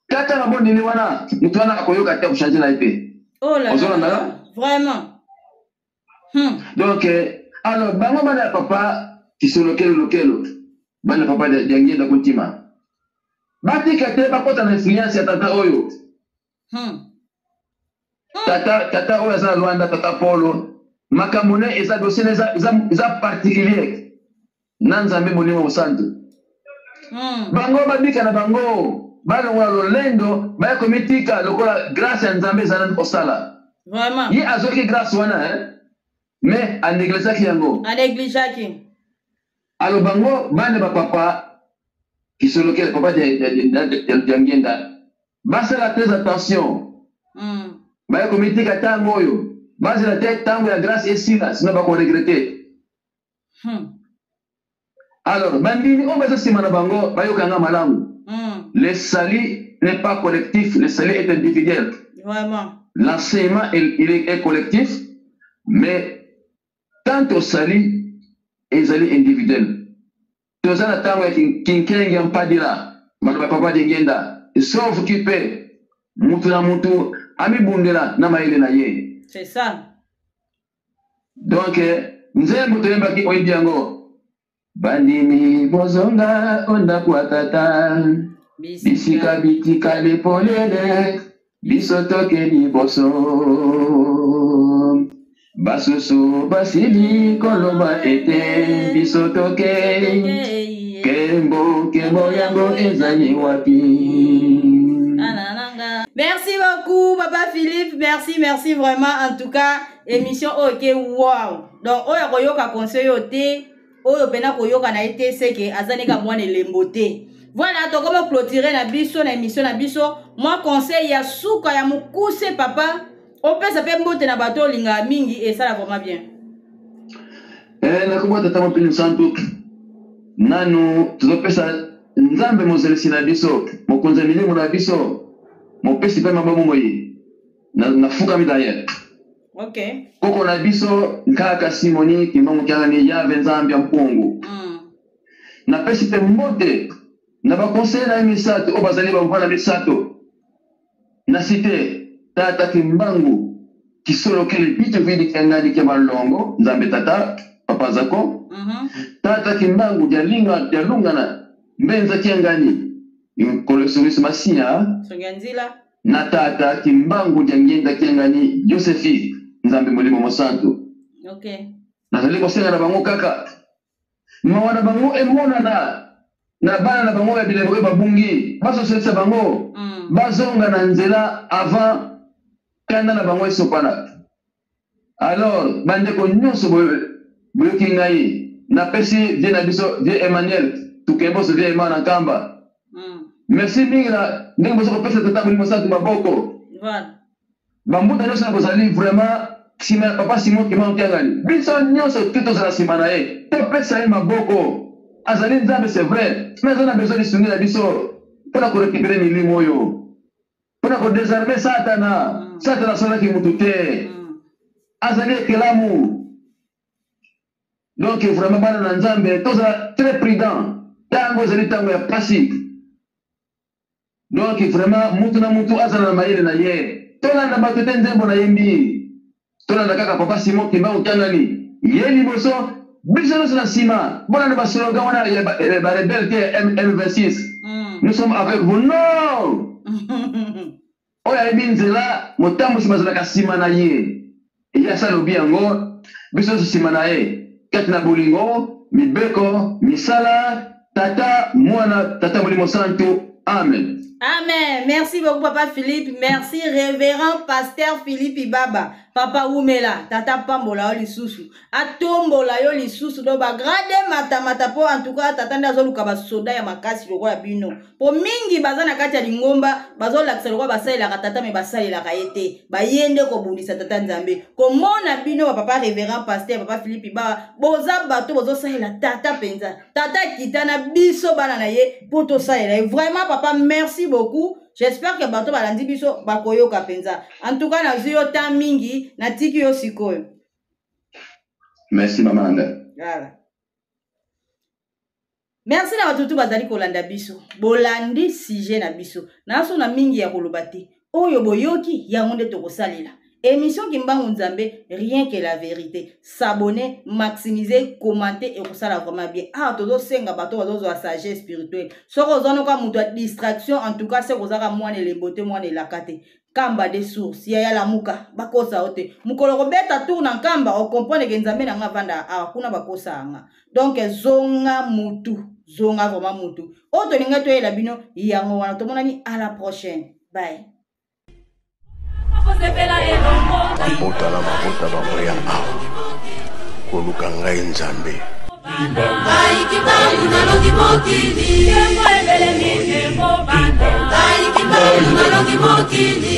Kaka na bondeli wana moto wana akoyoka te akochange na ye te. Oh là là. Ozolanda nga? Vraiment. Donc alors bango bana ya papa Kisolokelo Lokelo bana papa Diangienda Kuntima batika te bakota na influence ya tata oyo. Tata tata oyo aza na Luanda tata Polo makambo ne eza dossier ne eza, eza, eza particulier na Nzambe Molimo Mosantu. Bango babika na bango balongola lolendo baya komitika lokola grâce ya Nzambe eza nanu kosala. Vraiment. Ye azwaki grâce wana hein? Mais anegligeaki yango. Anegligeaki. Alors bango bana ba papa Kisolokele papa Diangienda basala très attention. Baya komitika ntango oyo bazela te ntango ya grâce esila sinon bako regretter. Alors bandimi oyo baza nsima na bango bayoka nga malamu. Le salut n'est pas collectif, le salut est individuel. Vraiment. L'enseignement il est collectif, mais quant au salut ezali individuel. Toza na ntango ya kinkenge ya mpadila maloba papa Diangienda sauf qui peut mutu na mutu amibundela na mayele na ye. C'est ça. Donc nzembo toyembaki oyebi yango bandimi bozonga o ndako ya tata bisika bitikali polele biso toke liboso basusu basili koloba ete biso toke kembo kembo yango ezali wapi. Merci beaucoup papa Philippe, merci merci vraiment en tout cas émission oyo ke wow. Donc oyo akoyoka conseil oyo te, oyo pena koyoka na ye te seke aza neka mwana elembo te. Voilà, tokoma clôturer na biso na émission na biso. Moi conseil ya suka ya mukuse papa, opesa pe mbote na bato olinga mingi et ça vraiment bien. Nakobota tata mopini santu nanu tozopesa Nzambe mozelisi na biso, mokonzi ya milimo na biso, mopesi pe maboko moyi. Nafukami d'ailleurs. Okay. Koko na biso nkaka Simoni Kimbangu Kiangani Yave Nzambe ya mpungu. Napesi pe mbote na ba conseiller na ye misato oyo bazali ba mvana misato na cité tata Kimbangu Kisolokele bitu vidi Kiangani kia malongo Nzambe tata papa Zako. Tata Kimbangu dialinga dialungana mbenza Kiangani Nkolo Yesu Kristo Masiya. Songa nzila. Na tata Kimbangu Diangienda Kiangani Josefi Nzambe Molimo Mosantu. Okay. Nazali kosenga na bango kaka mawa na bango emonana na bana na bango ya bilembo oyo babungi, basosolisa bango bazonga na nzela avant kanda na bango esopana. Alors bandeko nyonso boyoki ngai, napesi vie na biso vie Emmanuel Tukemboso vie Emma na Nkamba. Merci mingi na ndenge bozo kopesa tata Molimo Santu maboko. Voilà. Bambuta nyonso na bozali vraiment sima ya papa Simon Kimbangu Kiangani. Biso nyonso tu tozala sima na ye. Topesa ye maboko. Azali Nzambe c'est vrai, mais aza na besoin lisungi na biso mpona ko récupérer milimo oyo. Mpona ko désarmer Satana. Satana asalaki mutu te. Azali ekelamu. Donc vraiment bana na Nzambe tozala très prudent. Tango ezali tango ya pasi. Donc vraiment mutu na mutu azala na mayele na ye. Tolanda bato te nzembo na yembi. Tolanda kaka papa Simon Kimbangu Kiangani. Ye liboso biso nyonso na nsima. Bolanda ba slogan wana ya ba rebelle te ya M26. Nous sommes avec vous. Non! Oyo ayebi nzela motambusi bazalaka nsima na ye. Ye asi alobi yango, biso nyonso nsima na ye. Kati na bolingo, mibeko, misala, Tata, Mwana, Tata Molimo Santu. Amen. Amen. Merci beaucoup, Papa Philippe. Merci, Révérend Pasteur Philippe Ibaba. Papa Wumela, Tata Pambola yo lisusu. Atombola yo lisusu. Donc, ba grade mata mata po en tout cas, Tata nde azoluka ba soda ya makasi lokola bino. Po mingi baza na kati ya lingomba, bazolakisa lokola basalelaka tata mais basalelaka ye te. Baye nde kobundisa tata Nzambe. Komona bino ba papa Révérend Pasteur, Papa Philippe Ibaba, boza bato bozosalela tata penza. Tata kita na biso bana na ye mpo tosalela ye. Vraiment papa, merci beaucoup. J'espère que bato balandi biso bakoyoka mpenza. En tout cas nazwi yo temps mingi, natiki yo sikoyo. Merci mama na ngai. Voilà. Merci na bato tu bazali kolanda biso. Bolandi sujet na biso. Naso na mingi ya koloba te. Oyo boyoki yango nde tokosalela. Émission Kimbangu Nzambe, rien que la vérité. S'abonner, maximiser, commenter et kosala vraiment bien. Ah, tozo senga bato bazo zwa sagesse spirituelle. Soko oza noka moto ya distraction, en tout cas, seko ozaka mwana elembo te, mwana elaka te. Kamba des sources, yaya lamuka, bakosa yo te. Mokolo kobeta tour na Nkamba, o comprendre que Nzambe na nga avanda awa, kuna bakosa nga. Donc zonga mutu, zonga vraiment mutu. Oyo tolinga toyela bino yango wana, tomonani à la prochaine. Bye. Mabota na mabota bakoya awa koluka ngai Nzambe. Ngai Kimbangu nalongi mokili. Ngai Kimbangu nalongi mokili.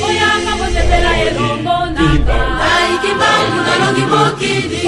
Ngai Kimbangu nalongi mokili.